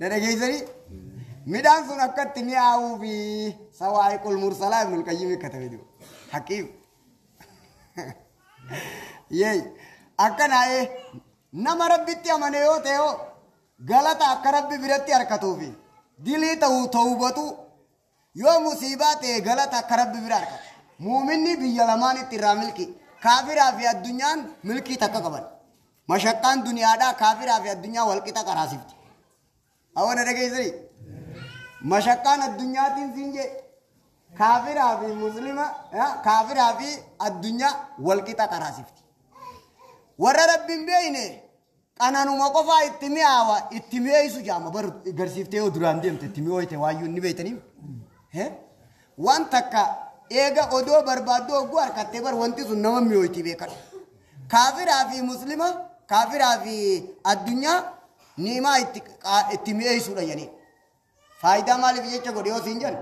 Dhadhageessanii midhaan sun akkatti mi'aawuu fi sawaa'iqul mursalaa Ibnul Qayyim katabe jiru. Hakiim. Yeey akkanaa'ee nama rabbitti amane yoo ta'e galata akka rabbi biratti harkatuu fi dilii ta'uu tawbatu yoo musiibaa ta'e galata akka rabbi bira harkatu. Muuminni biyya lamaanitti irraa milki. Kaafiraa fi addunyaan milkii takka qaban. Mashaqqaan duniyaadhaa kaafiraa fi addunyaa walqixa qaraasifti. Awwana dhageessanii? Mashaqqaan addunyaatiin siin jee kaafiraa fi muslima kaafiraa fi addunyaa walqixa qaraasifti. Warra rabbiin beeyne qananuma qofaa itti mi'aawa itti mi'eessu jaama bar garsiiftee yoo duraan deemte itti mi'ooyte waayyuu ni beeytanii? Waan takka eega odoo barbaaddu hogguu harkattee bar wanti sun nama mi'ooyti beekadhu. Kaafiraa fi muslima kaafiraa fi addunyaa niimaa itti mi'eessuudha jedhanii. Faayidaa maaliif jecha godhe yoo siin jennu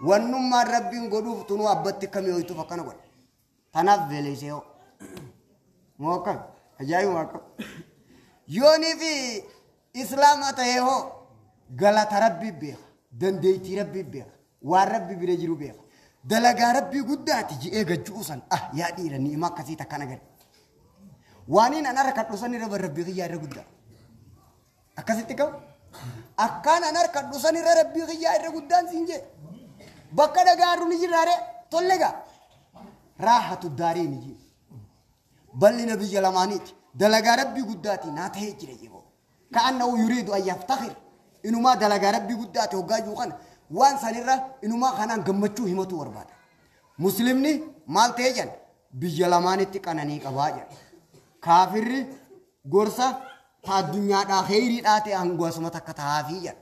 wannummaan rabbiin godhuuf tunuu abbatti akka mi'ooytuuf akkana godhe. Tanaaf beeleessee hoo. Moo akkam? Ajaa'ibuma akkam? Yoonii fi islaama ta'ee hoo galata rabbii beeka. Dandeettii rabbii beeka. Waan rabbi bira jiru beeka. Dalagaa rabbii guddaati ji'ee gajju'u san ah yaa dhiira ni'ima akkasii takkana gadi. Waan inni an harkadhu san irra rabbii kiyyaa irra guddaa. Akkasitti qabu. Akkaan an harkadhu san irra rabbii kiyyaa irra guddaan siin jee. Bakka dhagaarru ni jirraare tolle gaa. Raahatu daarii ni jee. Bal'ina biyya lamaaniiti. Dalagaa rabbii guddaati naa ta'ee jira jeboo. Ka'annahu yuriidu an yaftakhir. Inumaa dalagaa rabbii guddaate hoggaa jiru kana waan sanirra inumaa kanaan gammachuu himatu barbaada. Muslimni maal ta'e jedhan biyya lamaanitti qananii qabaa jedhan. Kaafirri gorsa ta addunyaadhaa kheyriidhaa ta'e hangoosuma takka tahaafii jedhan.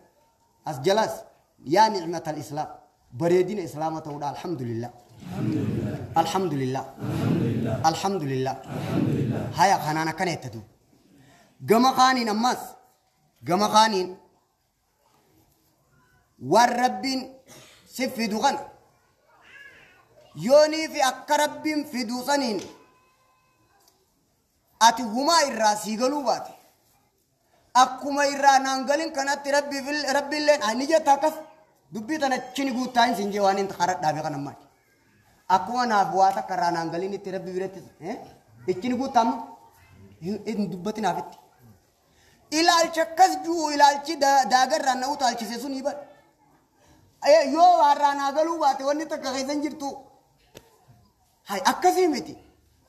As jalas yaa nicmatal islaam bareedina islaama ta'uudha alhamdulillah. Alhamdulillah. Alhamdulillah. Haya kanaan akkana jettatu. Gama kaaniin ammas gama kaaniin waan rabbiin si fidu kana yoonii fi akka rabbiin fidu saniin ati humaa irraa sii galuu baate akkuma irraa naan galin kanatti rabbiilleen ni jetta akkas dubbii tana chini guuttaa hin siin jee waan hin karadhaabe kan ammaa akkuma naaf waa takka irraa naan galin itti rabbi biratti ichini guuttaa amma hin dubbatinaaf itti ilaalcha akkas jiru ilaalchi daagarraa na utaalchise sun bara yoo waarraa naa galuu baate wanni takka keessa hin jirtu hay akkasii miti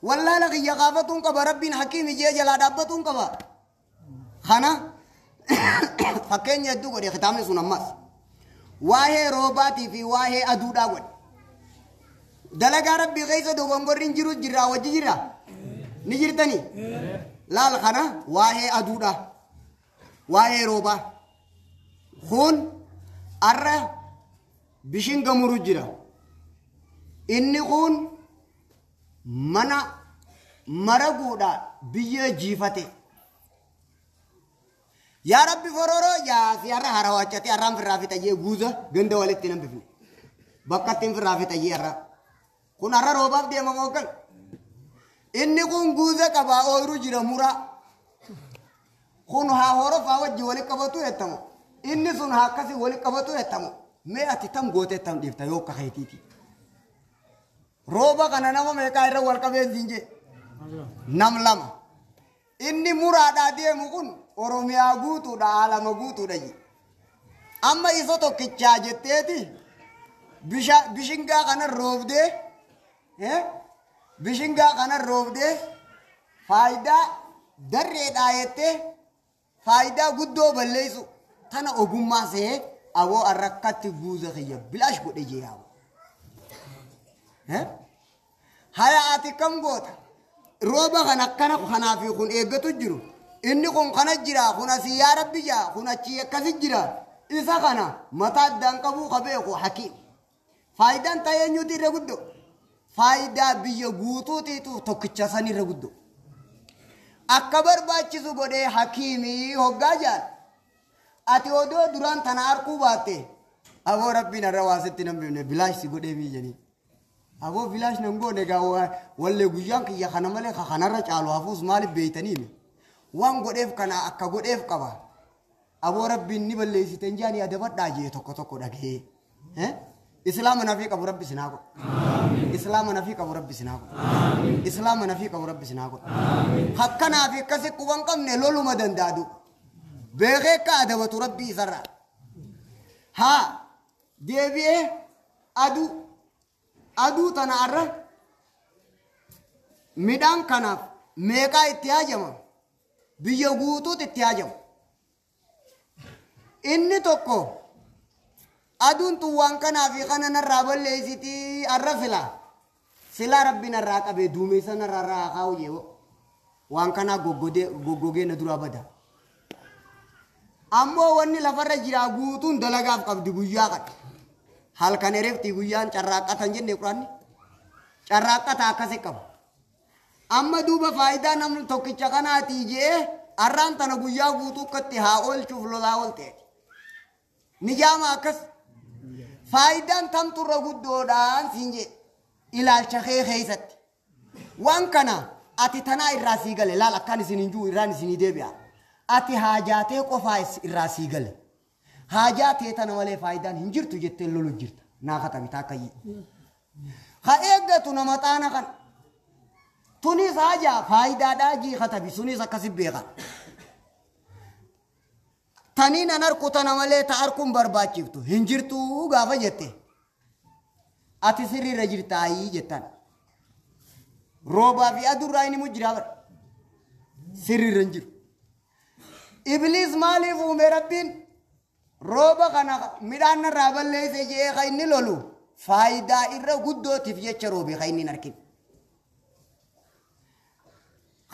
wallaala kiyya gaafatuun qaba rabbiin hakiimi jee jalaa dhaabbatuun qaba kana fakkeenya hedduu godhe kitaabni sun ammas waa'ee roobaatii fi waa'ee aduudhaa godhe dalagaa rabbii keessa dogongorri hin jiru jirraa wajji jirra ni jirtanii laal kana waa'ee aduudhaa waa'ee roobaa kun arra bishin gamuru jira inni kun mana maraguudha biyyee jiifate yaa rabbi fororoo yaa si har'a harawaachate har'aan firraa fixayyee guuza ganda walitti nan bifne bakka ittiin firraa fixayyee har'a kun har'a roobaaf deema mooggan inni kun guuza qabaa ooyiruu jira muraa kun haa horofaa wajji wali qabatu jettamu inni sun haa akkasii wali qabatu jettamu mee ati tam gootee tam dhiifta yoo akka keetiiti rooba kana nama meeqaa irra wal qabee siin jee nam lama inni muraadhaa deemu kun oromiyaa guutuudha alama guutuudha ji amma isa tokkichaa jetteeti bishingaa kana roobdee bishingaa kana roobdee faayidaa darreedhaa jettee faayidaa guddoo balleessu tana ogummaa see aboo arrakkatti guuza kiyya bilaash godhe jee yaa'u. Haya ati kam goota rooba kan akkana kanaa fi kun eeggatu jiru inni kun kana jira kun asii yaa rabbi jaa kun achii akkasi jira isa kana mataa addaan qabuu ka beeku hakiim faayidaan ta'ee eenyuuti irra guddoo faayidaa biyya guutuutiitu tokkicha san irra guddoo akka barbaachisu godhee hakiimii hoggaa jaal ati odoo duraan tana arkuu baatte aboo rabbiin har'a waasitti nan bifne bilaash si godhee miyyanii aboo bilaash nan goone gaa wallee guyyaan kiyya kana malee ka kanarra caalu hafuus maaliif beeytaniimi waan godheef kana akka godheef qaba aboo rabbiin ni balleessite hin jaanii adabadhaa jee tokko tokko dhagee islaama nafii qabu rabbi sinaa godhu islaama nafii qabu rabbi sinaa godhu islaama nafii qabu rabbi sinaa godhu akkanaa fi akkasi quban qabne loluma danda'adu beekee akka adabatu rabbii isarraa haa deebi'ee aduu aduu tana arra midhaan kanaaf meeqaa itti haajama biyya guutuutu itti haajama inni tokko aduun tun waan kanaa fi kana narraa balleessitii arra silaa silaa rabbi narraa qabee duumessa narraa raa kaa'u yeewoo waan kanaa goggogee na duraa bada ammoo wanni lafarra jiraa guutuun dalagaaf qabdi guyyaa kana halkan erefti guyyaan carraaqqatan jenne quraanni carraaqqata akkasi qaba amma duuba faayidaa namni tokkicha kanaatii jee arraan tana guyyaa guutuu akkatti haa oolchuuf lolaa oolteeti ni jaama akkas faayidaan tamturra guddoodhaan siin jee ilaalcha kee keeysatti waan kana ati tanaa irraa sii gale laal akkaan isin hin jiru irraan isinii deebi'a ati haajaatee qofaa irraa sii gale haajaa tee tana malee faayidaan hin jirtu jettee lolu jirta naa katabi taakkayyee ha eeggatu nama xaana kana tunis haajaa faayidaadhaa jii katabi sunis akkasi beeka taniin an arku tana malee ta arkuun barbaachiftu hin jirtu gaafa jette ati sirriirra jirtaayii jettan roobaa fi aduurraa inni mujjiraa bara sirriirra hin jiru Ibliis maaliif uume Rabbiin? Rooba kana midhaan irraa balleesse jee ka inni lolu faayidaa irra guddootiif jecha roobe ka inni hin argin.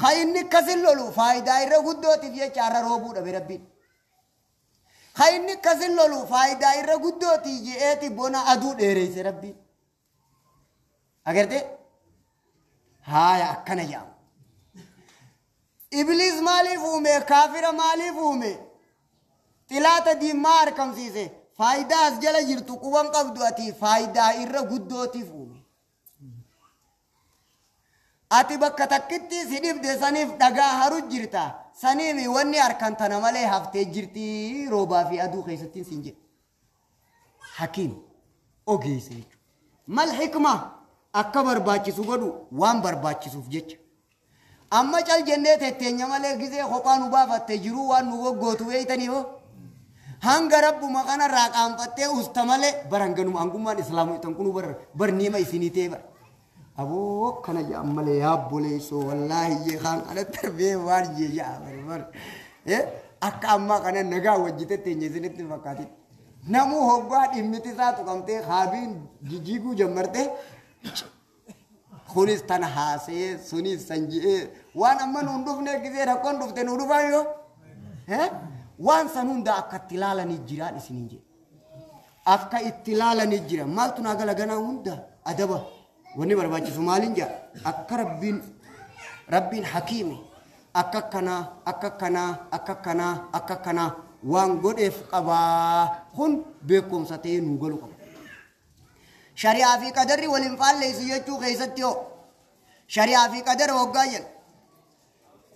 Ka inni akkasin lolu faayidaa irra guddootiif jecha har'a roobuu dhabe Rabbiin. Ka inni akkasin lolu faayidaa irra guddootii je'eeti bona aduu dheereyse Rabbiin. Agartee? Haaya akkana jedhama. Ibliis maaliif uume? Kaafira maaliif uume? Xilaata diimaa harkamsiise. Faayidaa as jala jirtu quban qabdu ati faayidaa irra guddootiif uume. Ati bakka takkitti si dhibde saniif dhagaa haru jirta. Saniimi wanni harkan tana malee haftee jirti roobaa fi aduu keessatti sin jedhe. Hakiim ogeessa jechuudha. Mal hikma akka barbaachisu godhu waan barbaachisuuf jecha. Amma cal jennee tetteenya malee gizee kophaa nu baafatte jiruu waan nu goggootu beeytanii hoo? Hanga rabbuma kanarraa qaanfattee usta malee baranganuma hangummaan islaamu itan kunu bar barniima isinii ta'e bara. Aboo kana jedhan malee yaabboleessoo wallaahi jee kaan kanatti darbee waan jee ja'a bar bar. Akka ammaa kana nagaa wajji tetteenya isinitti hin fakkaatin. Namuu hoggaa dhimmiti isaa tuqamtee haabiin jijjiiguu jammartee kunis tana haasee sunis san je'ee waan amma nuun dhufne gisee rakkoon dhufte nu dhufaa yoo waan san hunda akka itti ilaalanii jiraan isiniin jedhe. Akka itti ilaalanii jira maaltu naa gala ganaa hunda adaba wanni barbaachisu maaliin jaa akka rabbiin hakiimi akka kanaa akka kanaa akka kanaa akka kanaa waan godheef qabaa kun beekumsa ta'ee nuu galu qaba. Shari'aa fi qadarri waliin faalleessu jechuu keessatti hoo shari'aa fi qadara hoggaa jedhu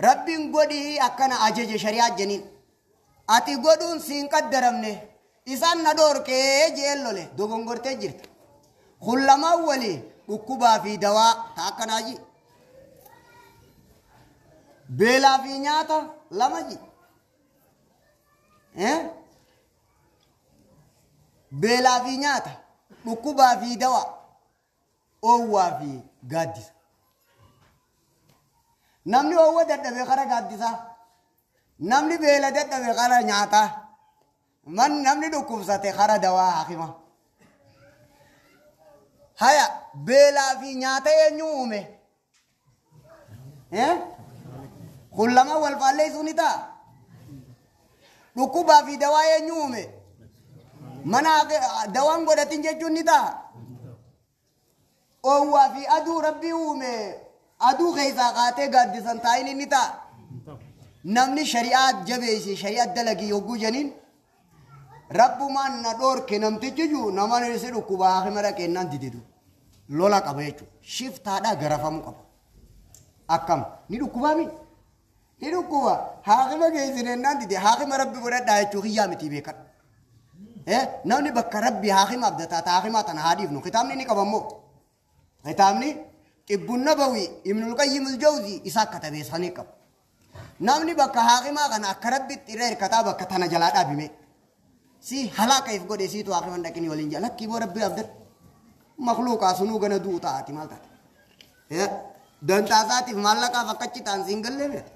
Rabbiin godhii akkana ajaje shari'aa jeniin ati godhuun siin qaddaramne isaan na dhoorkee jeen lole dogongortee jirta. Kun lamaan walii dhukkubaa fi dawaa ta akkanaa ji. Beelaa fi nyaata lama ji. Beelaa fi nyaata dhukkubaa fi dawaa oowwaa fi gaaddisa. Namni oowwa dadhabe kara gaaddisaa. Namni beela dadhabe kara nyaataa. Namni dhukkubsate kara dawaa hakima. Haya beelaa fi nyaata eenyu uume? Kun lama wal faalleessuu ni ta'a. Dhukkubaa fi dawaa eenyu uume? Mana dawaan godhatin jechuun ni ta'a. Oowwaa fi aduu rabbii uume aduu keessaa kaatee gaaddisan taa'in ni ta'a. Namni shari'aa jabeesse shari'aa dalagii yogguu jeniin rabbumaan na dhoorke namtichi jiru nama si dhukkubaa hakima dhaqeennaan dididu. Lola qaba jechuudha. Shiftaadhaa garafamuu qaba. Akkam ni dhukkubaa mi? Ni dhukkuba. Hakima geessinennaan dide hakima rabbi godhadhaa jechuu kiyyaa miti beekadha. Namni bakka rabbi hakima abdataa ta hakimaa tana haa dhiifnu. Kitaabni ni qaba immoo. Kitaabni Xibbun Nabawi Ibnul Qayyim al-Jawzi isaa katabee sanii qaba. Namni bakka hakimaa kana akka rabbitti irra hirkataa bakka tana jalaa dhaabime. Si halaaka if godhe siitu hakiman dhaqini waliin jala lakkii boo rabbi abdadhu. Makluuqaa sunuu gana du'u ta'aati maal taate? Dantaa isaatiif maallaqaaf akkachi ta'an siin gallee miti.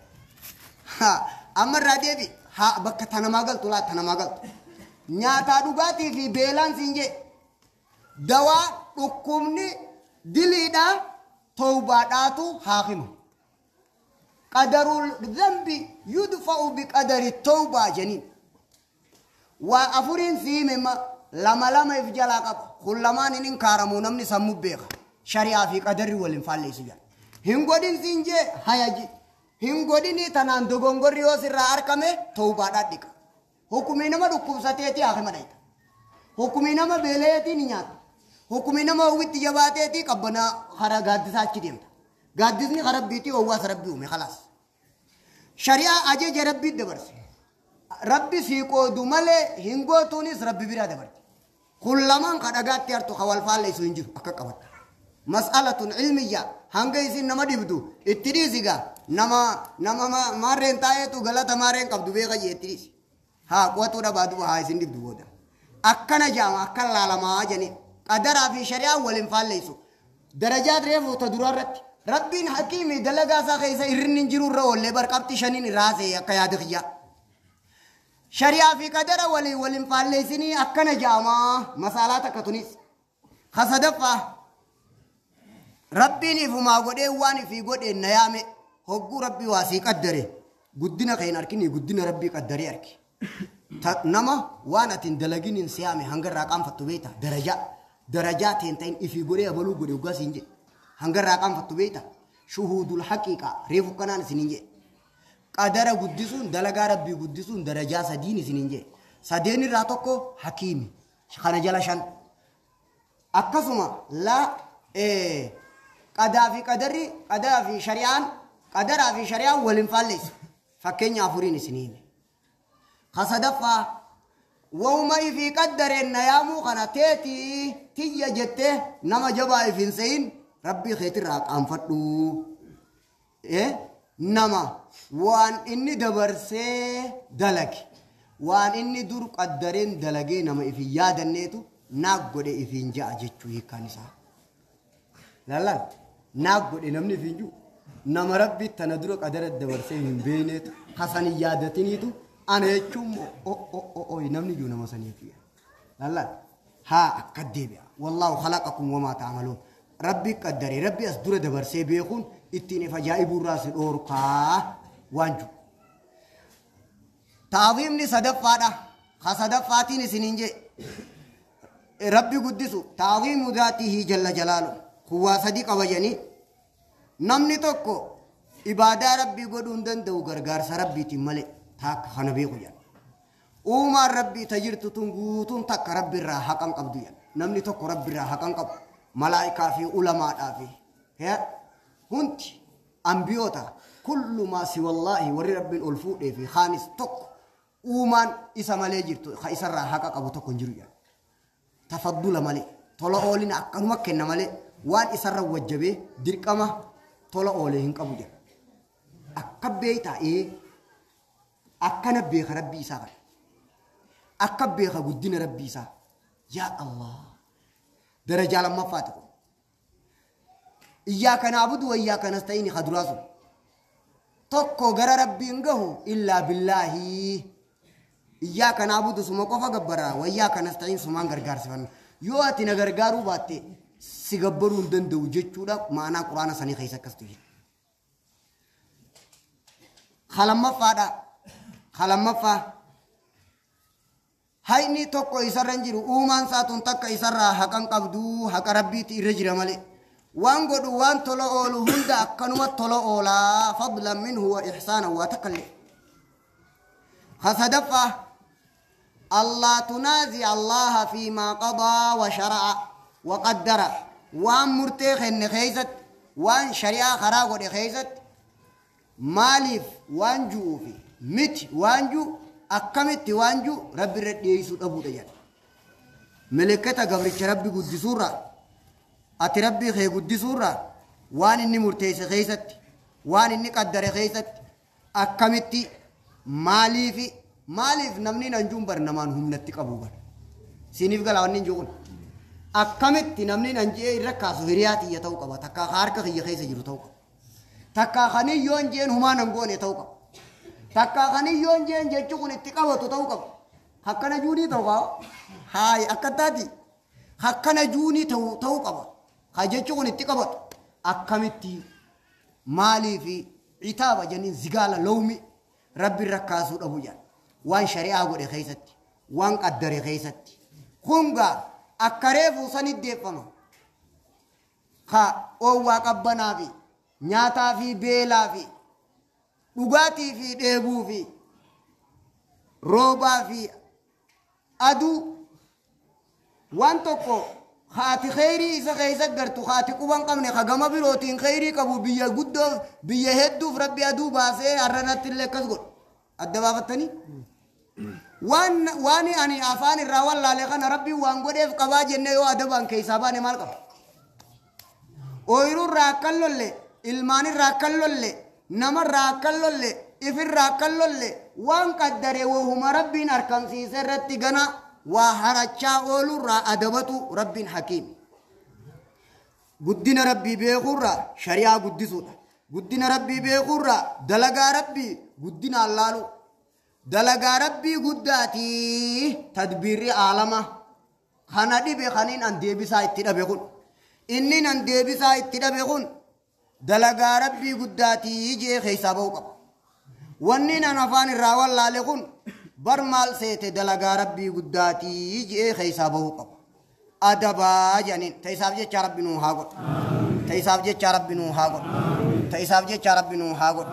Amma irraa deebi haa bakka tanamaa galtu laa tanamaa galtu. Nyaataa dhugaatii fi beelaan siin jee dawaa dhukkubni diliidhaa tawbaadhaatu haakima. Qadarul dhanbi yudfa'u biqadari tawbaa jeniin. Waa afuriin siime lama lama if jalaa qaba. Kun lamaan hin inkaaramu namni sammuu beeka. Shari'aa fi qadarri waliin faalleessu jala. Hin godhin siin jee hayaji. Hin godhini tanaan dogongorri yoo sirraa argame tawbaadhaan dhiqa. Hukumii nama dhukkubsateeti haakima dhayita. Hukumii nama beeleetii ni nyaata. Hukumii nama hawwitti jabaateeti qabbanaa karaa gaaddisaa achi deemta. Gaaddisni karaa rabbiitii hawwaasa rabbii uume khalaas. Shari'aa ajaja rabbii dabarse. Rabbi sii qoodu malee hin gootuunis rabbi biraa dabarte. Kun lamaan ka dhagaatti hartu ka wal faalleessu hin jiru akka qabatta. Mas'alatun ilmiyya hanga isin nama dhibdu itti dhiisi gaa nama nama maarreen taa'eetu galata maarreen qabdu beeka jee itti dhiisi. Haa qo'atuu dhabaa duba haa isin dhibdu booda. Akkana jaama akka laalamaa jeni qadaraa fi shari'aan waliin faalleessu. Darajaa reefu ta duraa irratti rabbiin hakiimi dalagaa isaa keessa irrinni hin jiru irra oollee bar qabxii shaniin irraa haasa'e akka yaada kiyyaa. Shari'aa fi qadara waliin waliin faalleessinii akkana jaamaa masaalaa takka tunis. Sadaffaa rabbiin ifumaa godhee waan ifii godheen na yaame hogguu rabbii waa sii qaddare guddina keen arkinii guddina rabbii qaddaree arki. Nama waan ati hin dalaginiin si yaame hanga irraa qaanfattu beekta darajaa darajaa teen ta'in ifii godhee abaluu godhe hoggaa siin jedhe hanga irraa qaanfattu beekta shuhuudul haqiiqaa reefu kanaan isiniin jedhe. Qadara guddisuun dalagaa rabbii guddisuun darajaa sadiin isiniin jedhe. Sadeen irraa tokko hakiimi kana jala 5. Akkasuma laa qadaa fi qadarri qadaa fi shari'aan qadaraa fi shari'aan waliin faalleessu. Fakkeenya 4 isinii hime. Sadaffaa wauma ifii qaddareen na yaamuu kana teetii tiyya jettee nama jabaa if hin se'in rabbii keetirraa qaanfadhu. Nama waan inni dabarsee dalage waan inni dur qaddareen dalagee nama ifin yaadanneetu naaf godhe ifiin ja'a jechuu hiikkaan isaa. Laalaan naaf godhe namni ifiin jiru nama rabbi tana dura qadara dabarsee hin beekneetu hasan hin yaadatiniitu ana jechuun namni jiru nama sanii jechuudha. Laalaan haa akka deebi'a. Wallaahu khalaqakum wamaa ta'maluun. Rabbi qaddaree rabbi as dura dabarsee beekuun ittiin if ajaa'ibuurraa si dhoorkaa waan jiru. Ta'ziimni sadaffaadha. Ha sadaffaatiin isiniin jee rabbi guddisu ta'ziimu zaatihi jalla jalaalu. Kuwaa 3 qaba jedhanii namni tokko ibaadaa rabbii godhuu hin danda'u gargaarsa rabbiitiin malee takka kana beeku jedha. Uumaan rabbii tajirtu tun guutuun takka rabbi irraa haqan qabdu jedha. Namni tokko rabbi irraa haqan qabu malaa'ikaa fi ulamaadhaa fi hundi ambiyoota kullumaa si wallaahi warri rabbiin ol fuudhee fi kaanis tokko uumaan isa malee jirtu isarraa haqa qabu tokko hin jiru jedha. Tafaddula malee tola oolina akkanuma kenna malee waan isarra wajjabee dirqama tola oolee hin qabu jedha. Akka beektaa akkana beeka rabbii isaa kana. Akka beeka guddina rabbii isaa. Yaa Allah. Darajaa lammaffaati kun. Iyyaaka na'budu wa iyyaaka nasta'iin kaduraa sun. Tokko gara rabbiin gahu illaa billaahi. Iyyaaka na'budu suma qofa gabbaraa wa iyyaaka nasta'iin sumaan gargaarsifanna. Yoo ati na gargaaruu baatte si gabbaruu hin danda'u jechuudha maanaa quraana sanii keessa akkas jira. Lamaffaadha. Lammaffaa hayni tokko isarra hin jiru uumaan isaa tun takka isarraa haqan qabdu haqa rabbiitti irra jira malee. Waan godhu waan tola oolu hunda akkanuma tola oolaa fadlan minhu wa ihsaana waa takka illee. Sadaffaa allaa tunaazi allaha fiimaa qadaa wa shara'a wa qaddara waan murtee kenne keeysatti waan shari'aa karaa godhe keeysatti maaliif waan ju'uufi miti waan ju'u akkamitti waan ju'u rabbi irra dhiyeessuu dhabuudha jedha. Milikkata gabricha rabbi guddisuurraa ati rabbii kee guddisuurraa waan inni murteesse keessatti waan inni qaddare keessatti akkamitti maaliifi maaliif namni nan juun bar namaan humnatti qabu bar. Siiniif galaa wanni hin jiru kun. Akkamitti namni nan je'ee irra kaasu hiriyaa tiyya ta'uu qaba takkaa harka kiyya keessa jiru ta'uu qaba. Takkaa kanii yoon jeen humaa nan goone ta'uu qaba. Takkaa kanii yoon jeen jechi kun itti qabatu ta'uu qaba. Akkana juunii ta'uu qaba. Haay akka taati. Akkana juunii ta'uu qaba. Ha jechi kun itti qabatu. Akkamitti maaliifi itaaba jenniin zigaala lawmi rabbi irra kaasuu dhabu jedha. Waan shari'aa godhe keessatti waan qaddare keessatti. Kun gaa akka reefuu sanitti deeffama. Ha oowwaa qabbanaa fi nyaataa fi beelaa fi dhugaatii fi dheebuu fi roobaa fi aduu waan tokko haati kheyrii isa keessa gartu haati quban qabne ha gama birootiin kheyrii qabu biyya guddoof biyya hedduuf rabbi aduu baasee har'anatti illee akkas godhu adda baafattanii. Waan ani afaan irraa wallaale kana rabbiin waan godheef qabaa jennee yoo adabaan keessaa baane maal qaba? Ooyiruu irraa akkan lolle, ilmaan irraa akkan lolle, nama irraa akkan lolle, ifirraa akkan lolle waan qaddare wahuma rabbiin argamsiise irratti gana waa harachaa oolurraa adabatu rabbiin hakiim. Guddina rabbii beekuurraa shari'aa guddisuudha. Guddina rabbii beekuurraa dalagaa rabbii guddinaan laalu. Dalagaa rabbii guddaatii tadbiirri aalama kana dhibe kaniin an deebisaa itti dhabe kun inni an deebisaa itti dhabe kun dalagaa rabbii guddaatii jee keessaa ba'uu qaba. Wanni an afaan irraa wallaale kun bar maal seete dalagaa rabbii guddaatii jee keessaa ba'uu qaba. Adabaa jedhaniin ta'isaaf jecha rabbi nuu haa godhu. Ta'isaaf jecha rabbi nuu haa godhu. Ta'isaaf jecha rabbi nuu haa godhu.